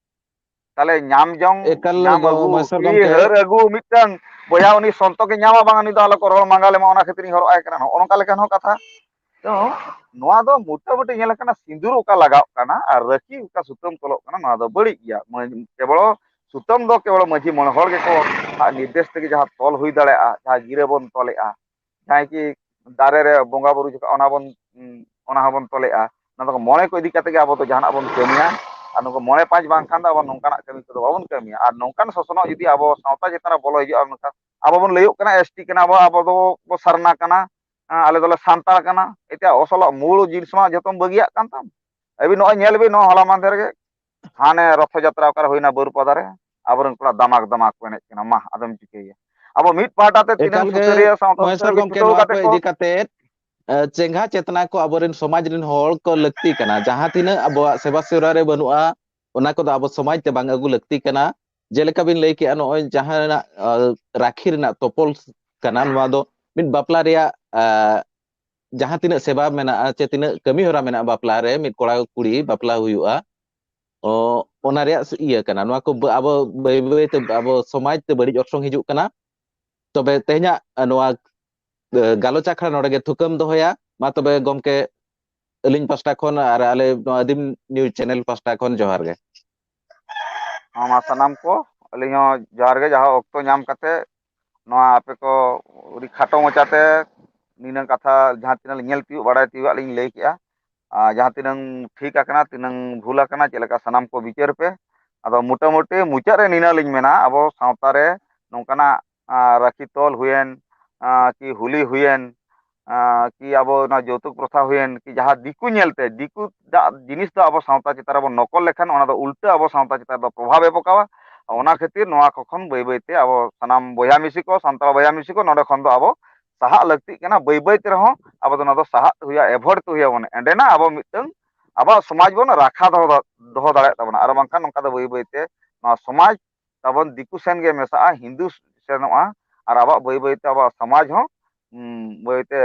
ᱛᱟᱦᱚᱞᱮ ᱧᱟᱢ ᱡᱚᱝ, ᱮᱠᱟᱞ ᱧᱟᱢ ᱜᱚ-, ᱟᱹᱜᱩ, ᱢᱟᱥᱴᱟᱨ ᱠᱤ ᱜᱚᱢᱠᱮ᱾ ᱦᱟᱹᱨ ᱟᱹᱜᱩ, ᱢᱤᱫᱴᱟᱝ ᱵᱚᱭᱦᱟ ᱩᱱᱤ ᱥᱚᱱᱛᱚᱠᱮ ᱧᱟᱢᱟ ᱵᱟᱝ, ᱩᱱᱤ ᱫᱚ ᱟᱞᱚ ᱠᱚ ᱨᱚᱲ ᱢᱟᱸᱜᱟᱞᱮ ᱢᱟ, ᱚᱱᱟ ᱠᱷᱟᱹᱛᱤᱨᱤᱧ ᱦᱚᱨᱚᱜ ᱟᱭ ᱠᱟᱱᱟ, ᱱᱚᱜᱼᱚ ᱱᱚᱝᱠᱟ ᱞᱮᱠᱟᱱ ᱦᱚᱸ ᱠᱟᱛᱷᱟ᱾ ᱛᱚ ᱱᱚᱣᱟ ᱫᱚ ᱢᱚᱴᱟᱢᱩᱴᱤ ᱧᱮᱞ ᱟᱠᱟᱱᱟ, ᱥᱤᱸᱫᱩᱨ ᱚᱠᱟ ᱞᱟᱜᱟᱣ ᱠᱟᱱᱟ ᱟᱨ ᱨᱟᱹᱠᱷᱤ ᱚᱠᱟ ᱥᱩᱛᱟᱹᱢ ᱛᱚᱞᱚᱜ ᱠᱟᱱᱟ, ᱱᱚᱣᱟ ᱫᱚ ᱵᱟᱹᱲᱤᱡ ᱜᱮᱭᱟ᱾ ᱢᱟᱹ-, ᱠᱮᱵᱚᱞ ᱥᱩᱛᱟᱹᱢ ᱫᱚ ᱠᱮᱵᱚᱞ ᱢᱟᱹᱡᱷᱤ ᱢᱚᱬᱮ ᱦᱚᱲ ᱜᱮᱠᱚ ᱟᱜ ᱱᱤᱨᱫᱮᱥ ᱛᱮᱜᱮ ᱡᱟᱦᱟᱸ ᱛᱚᱞ ᱦᱩᱭ ᱫᱟᱲᱮᱭᱟᱜᱼᱟ, ᱡᱟᱦᱟᱸ ᱜᱤᱨᱟᱹ ᱵᱚᱱ ᱛᱚᱞᱮᱜᱼᱟ, ᱡᱟᱦᱟᱸᱭ ᱠᱤ ᱫᱟᱨᱮ ᱨᱮ ᱵᱚᱸᱜᱟ ᱵᱩᱨᱩ ᱡᱚᱠᱷᱚᱱ ᱚᱱᱟ ᱵᱚᱱ, ᱩᱸ, ᱚᱱᱟ ᱦᱚᱸᱵᱚᱱ ᱛᱚᱞᱮᱜᱼᱟ᱾ ᱚᱱᱟ ᱫᱚ ᱢᱚᱬᱮ ᱠᱚ ᱤᱫᱤ ᱠᱟᱛᱮ ᱜᱮ ᱟᱵᱚ ᱫᱚ ᱡᱟᱦᱟᱱᱟᱜ ᱵᱚᱱ ᱠᱟᱹᱢᱤᱭᱟ᱾ ᱟᱨ ᱱᱩᱠᱩ ᱢᱚᱬᱮ ᱯᱟᱸᱪ ᱵᱟᱝᱠᱷᱟᱱ ᱫᱚ ᱟᱵᱚ ᱱᱚᱝᱠᱟᱱᱟᱜ ᱠᱟᱹᱢᱤ ᱠᱚᱫᱚ ᱵᱟᱵᱚᱱ ᱠᱟᱹᱢᱤᱭᱟ᱾ ᱟᱨ ᱱᱚᱝᱠᱟᱱ ᱥᱚᱥᱱᱚᱜ ᱡᱩᱫᱤ ᱟᱵᱚ ᱥᱟᱶᱛᱟ ᱪᱮᱛᱟᱱ ᱨᱮ ᱵᱚᱞᱚ ᱦᱤᱡᱩᱜᱼᱟ, ᱢᱮᱱᱠᱷᱟᱱ ᱟᱵᱚ ᱵᱚᱱ ᱞᱟᱹᱭᱚᱜ ᱠᱟᱱᱟ ᱮᱥ ᱴᱤ ᱠᱟᱱᱟ ᱵᱚ, ᱟᱵᱚ ᱫᱚ ᱵᱚ ᱥᱟᱨᱱᱟ ᱠᱟᱱᱟ, ᱟᱸ, ᱟᱞᱮ ᱫᱚᱞᱮ ᱥᱟᱱᱛᱟᱲ ᱠᱟᱱᱟ᱾ ᱮᱴᱟᱜ ᱚᱥᱚᱞᱟᱜ ᱢᱩᱞ ᱡᱤᱱᱤᱥ ᱢᱟ ᱡᱚᱛᱚᱢ ᱵᱟᱹᱜᱤᱭᱟᱜ ᱠᱟᱱ ᱛᱟᱢ᱾ ᱟᱹᱵᱤᱱ ᱱᱚᱜᱼᱚᱭ ᱧᱮᱞ ᱵᱤᱱ, ᱱᱚᱣᱟ ᱦᱚᱞᱟ ᱢᱟᱦᱫᱮᱨ ᱜᱮ ᱦᱟᱱᱮ ᱨᱚᱛᱷᱚ ᱡᱟᱛᱨᱟ ᱚᱠᱟᱨᱮ ᱦᱩᱭᱱᱟ ᱵᱟᱹᱨᱩᱯᱟᱫᱟ ᱨᱮ, ᱟᱵᱚᱨᱮᱱ ᱠᱚᱲᱟ ᱫᱟᱢᱟᱠ ᱫᱟᱢᱟᱠ ᱠᱚ ᱮᱱᱮᱡ ᱠᱟᱱᱟ᱾ ᱢᱟ ᱟᱫᱚᱢ ᱪᱤᱠᱟᱹᱭᱟ? ᱟᱵᱚ ᱢᱤᱫ ᱯᱟᱦᱴᱟ ᱛᱮ ᱛᱤᱱᱟᱹᱝ ᱮᱠᱟᱞ ᱜᱮ ᱥᱩᱥᱟᱹᱨᱤᱭᱟᱹ ᱥᱟᱶᱛᱟ ᱢᱚᱦᱮᱥᱚᱨ ᱥᱩᱥᱟᱹᱨᱤᱭᱟᱹ ᱜᱚᱢᱠᱮ, ᱪᱷᱩᱴᱟᱹᱣ ᱱᱚᱣᱟ ᱠᱟᱛᱮ ᱠᱚ ᱠᱚ ᱤᱫᱤ ᱠᱟᱛᱮ, ᱮ, ᱪᱮᱸᱜᱷᱟ ᱪᱮᱛᱱᱟ ᱠᱚ ᱟᱵᱚᱨᱮᱱ ᱥᱚᱢᱟᱡᱽ ᱨᱮᱱ ᱦᱚᱲ ᱠᱚ ᱞᱟᱹᱠᱛᱤ ᱠᱟᱱᱟ᱾ ᱡᱟᱦᱟᱸ ᱛᱤᱱᱟᱹᱜ ᱟᱵᱚᱣᱟᱜ ᱥᱮᱵᱟ ᱥᱮᱣᱨᱟ ᱨᱮ ᱵᱟᱹᱱᱩᱜᱼᱟ, ᱚᱱᱟ ᱠᱚᱫᱚ ᱟᱵᱚ ᱥᱚᱢᱟᱡᱽ ᱛᱮ ᱵᱟᱝ ᱟᱹᱜᱩ ᱞᱟᱹᱠᱛᱤ ᱠᱟᱱᱟ᱾ ᱡᱮᱞᱮᱠᱟ ᱵᱤᱱ ᱞᱟᱹᱭ ᱠᱮᱜᱼᱟ, ᱱᱚᱜᱼᱚᱭ ᱡᱟᱦᱟᱸ ᱨᱮᱱᱟᱜ, ᱟ, ᱨᱟᱠᱷᱤ ᱨᱮᱱᱟᱜ ᱛᱚᱯᱚᱞ ᱠᱟᱱᱟ, ᱱᱚᱣᱟ ᱫᱚ ᱢᱤᱫ ᱵᱟᱯᱞᱟ ᱨᱮᱭᱟᱜ, ᱟ, ᱡᱟᱦᱟᱸ ᱛᱤᱱᱟᱹᱜ ᱥᱮᱵᱟ ᱢᱮᱱᱟᱜᱼᱟ, ᱪᱮ ᱛᱤᱱᱟᱹᱜ ᱠᱟᱹᱢᱤ ᱦᱚᱨᱟ ᱢᱮᱱᱟᱜᱼᱟ, ᱵᱟᱯᱞᱟ ᱨᱮ ᱢᱤᱫ ᱠᱚᱲᱟ ᱠᱩᱲᱤ ᱵᱟᱯᱞᱟ ᱦᱩᱭᱩᱜᱼᱟ, ᱚ, ᱚᱱᱟ ᱨᱮᱭᱟᱜ ᱤᱭᱟᱹ ᱠᱟᱱᱟ᱾ ᱱᱚᱣᱟ ᱠᱚ ᱵᱟ-, ᱟᱵᱚ ᱵᱟᱹᱭ ᱵᱟᱹᱭ ᱛᱮ ᱟᱵᱚ ᱥᱚᱢᱟᱡᱽ ᱛᱮ ᱵᱟᱹᱲᱤᱡ ᱚᱨᱥᱚᱝ ᱦᱤᱡᱩᱜ ᱠᱟᱱᱟ᱾ ᱛᱚᱵᱮ ᱛᱮᱦᱮᱧᱟᱜ ᱱᱚᱣᱟ, ᱮ, ᱜᱟᱞᱚᱪ ᱟᱠᱷᱲᱟ ᱱᱚᱰᱮ ᱜᱮ ᱛᱷᱩᱠᱟᱹᱢ ᱫᱚᱦᱚᱭᱟ᱾ ᱢᱟ ᱛᱚᱵᱮ ᱜᱚᱢᱠᱮ, ᱟᱹᱞᱤᱧ ᱯᱟᱥᱴᱟ ᱠᱷᱚᱱ ᱟᱨ ᱟᱞᱮ ᱱᱚᱣᱟ ᱟᱹᱫᱤᱢ ᱱᱤᱭᱩᱡᱽ ᱪᱮᱱᱮᱞ ᱯᱟᱥᱴᱟ ᱠᱷᱚᱱ ᱡᱚᱦᱟᱨ ᱜᱮ᱾ ᱢᱟ, ᱢᱟ ᱥᱟᱱᱟᱢ ᱠᱚ, ᱟᱹᱞᱤᱧ ᱦᱚᱸ ᱡᱚᱦᱟᱨ ᱜᱮ, ᱡᱟᱦᱟᱸ ᱚᱠᱛᱚ ᱧᱟᱢ ᱠᱟᱛᱮ ᱱᱚᱣᱟ ᱟᱯᱮ ᱠᱚ ᱟᱹᱰᱤ ᱠᱷᱟᱴᱚ ᱢᱟᱪᱟᱛᱮ ᱱᱤᱱᱟᱹᱝ ᱠᱟᱛᱷᱟ ᱡᱟᱦᱟᱸ ᱛᱤᱱᱟᱹᱜ ᱞᱤᱧ ᱧᱮᱞ ᱛᱤᱭᱳᱜ, ᱵᱟᱲᱟᱭ ᱛᱤᱭᱳᱜ ᱞᱤᱧ ᱞᱟᱹᱭ ᱠᱮᱜᱼᱟ᱾ ᱟᱨ ᱡᱟᱦᱟᱸ ᱛᱤᱱᱟᱹᱝ ᱴᱷᱤᱠ ᱟᱠᱟᱱᱟ, ᱛᱤᱱᱟᱹᱝ ᱵᱷᱩᱞ ᱟᱠᱟᱱᱟ, ᱪᱮᱫ ᱞᱮᱠᱟ, ᱥᱟᱱᱟᱢ ᱠᱚ ᱵᱤᱪᱟᱹᱨ ᱯᱮ᱾ ᱟᱫᱚ ᱢᱚᱴᱟᱢᱩᱴᱤ ᱢᱩᱪᱟᱹᱫ ᱨᱮ ᱱᱤᱱᱟᱹᱜ ᱞᱤᱧ ᱢᱮᱱᱟ, ᱟᱵᱚ ᱥᱟᱶᱛᱟ ᱨᱮ ᱱᱚᱝᱠᱟᱱᱟᱜ, ᱟᱸ, ᱨᱟᱹᱠᱷᱤ ᱛᱚᱞ ᱦᱩᱭᱮᱱ, ᱟᱸ, ᱠᱤ ᱦᱳᱞᱤ ᱦᱩᱭᱮᱱ, ᱟᱸ, ᱠᱤ ᱟᱵᱚ ᱚᱱᱟ ᱡᱳᱣᱛᱩᱠ ᱯᱨᱚᱛᱷᱟ ᱦᱩᱭᱮᱱ, ᱠᱤ ᱡᱟᱦᱟᱸ ᱫᱤᱠᱩ ᱧᱮᱞᱛᱮ, ᱫᱤᱠᱩ ᱫᱟᱜ ᱡᱤᱱᱤᱥ ᱫᱚ ᱟᱵᱚ ᱥᱟᱶᱛᱟ ᱪᱮᱛᱟᱱ ᱨᱮᱵᱚᱱ ᱱᱚᱠᱚᱞ ᱞᱮᱠᱷᱟᱱ, ᱚᱱᱟ ᱫᱚ ᱩᱞᱴᱟᱹ ᱟᱵᱚ ᱥᱟᱶᱛᱟ ᱪᱮᱛᱟᱱ ᱨᱮᱫᱚ ᱯᱨᱚᱵᱷᱟᱵᱽ ᱮ ᱯᱚᱠᱟᱣᱟ᱾ ᱚᱱᱟ ᱠᱷᱟᱹᱛᱤᱨ ᱱᱚᱣᱟ ᱠᱚ ᱠᱷᱚᱱ ᱵᱟᱹᱭ ᱵᱟᱹᱭᱛᱮ ᱟᱵᱚ ᱥᱟᱱᱟᱢ ᱵᱚᱭᱦᱟ ᱢᱤᱥᱤ ᱠᱚ, ᱥᱟᱱᱛᱟᱲ ᱵᱚᱭᱦᱟ ᱢᱤᱥᱤ ᱠᱚ, ᱱᱚᱰᱮ ᱠᱷᱚᱱ ᱫᱚ ᱟᱵᱚ ᱥᱟᱦᱟᱜ ᱞᱟᱹᱠᱛᱤᱜ ᱠᱟᱱᱟ᱾ ᱵᱟᱹᱭ ᱵᱟᱹᱭ ᱛᱮ ᱨᱮᱦᱚᱸ ᱟᱵᱚ ᱫᱚ ᱱᱚᱣᱟ ᱫᱚ ᱥᱟᱦᱟᱜ ᱛᱮ ᱦᱩᱭᱩᱜᱼᱟ, ᱮᱵᱷᱚᱭᱮᱰ ᱛᱮ ᱦᱩᱭᱩᱜᱼᱟ᱾ ᱮᱸᱰᱮᱱᱟ ᱟᱵᱚ ᱢᱤᱫᱴᱟᱝ ᱟᱵᱚᱣᱟᱜ ᱥᱚᱢᱟᱡᱽ ᱵᱚᱱ ᱨᱟᱠᱷᱟ ᱫᱚᱦᱚ ᱫᱟ- ᱫᱚᱦᱚ ᱫᱟᱲᱮᱭᱟᱜ ᱛᱟᱵᱚᱱᱟ᱾ ᱟᱨ ᱵᱟᱝᱠᱷᱟᱱ ᱱᱚᱝᱠᱟ ᱫᱚ ᱵᱟᱹᱭ ᱵᱟᱹᱭ ᱛᱮ ᱱᱚᱣᱟ ᱥᱚᱢᱟᱡᱽ ᱛᱟᱵᱚᱱ ᱫᱤᱠᱩ ᱥᱮᱱ ᱜᱮ ᱢᱮᱥᱟᱜᱼᱟ, ᱦᱤᱱᱫᱩ ᱥᱮᱱᱚᱜᱼᱟ, ᱟᱨ ᱟᱵᱚᱣᱟᱜ ᱵᱟᱹᱭ ᱵᱟᱹᱭ ᱛᱮ ᱟᱵᱚᱣᱟᱜ ᱥᱚᱢᱟᱡᱽ ᱦᱚᱸ, ᱩᱸ, ᱵᱟᱹᱭ ᱛᱮ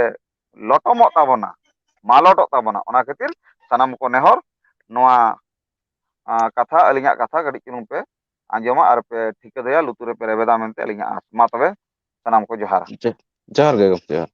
ᱞᱚᱴᱚᱢᱚᱜ ᱛᱟᱵᱚᱱᱟ, ᱢᱟᱞᱚᱴᱚᱜ ᱛᱟᱵᱚᱱᱟ᱾ ᱚᱱᱟ ᱠᱷᱟᱹᱛᱤᱨ ᱥᱟᱱᱟᱢ ᱠᱚ ᱱᱮᱦᱚᱨ ᱱᱚᱣᱟ, ᱟᱸ, ᱠᱟᱛᱷᱟ, ᱟᱹᱞᱤᱧᱟᱜ ᱠᱟᱛᱷᱟ ᱠᱟᱹᱴᱤᱡ ᱪᱩᱞᱩᱝ ᱯᱮ ᱟᱸᱡᱚᱢᱟ ᱟᱨ ᱯᱮ ᱴᱷᱤᱠᱟᱹ ᱫᱟᱲᱮᱭᱟᱜᱼᱟ, ᱞᱩᱛᱩᱨ ᱨᱮᱯᱮ ᱨᱮᱵᱮᱫᱟ ᱢᱮᱱᱛᱮ ᱟᱹᱞᱤᱧᱟᱜ ᱟᱸᱥ᱾ ᱢᱟ ᱛᱚᱵᱮ ᱥᱟᱱᱟᱢ ᱠᱚ ᱡᱚᱦᱟᱨ᱾ ᱡᱚ-, ᱡᱚᱦᱟᱨ ᱜᱮ ᱜᱚᱢᱠᱮ, ᱡᱚᱦᱟᱨ᱾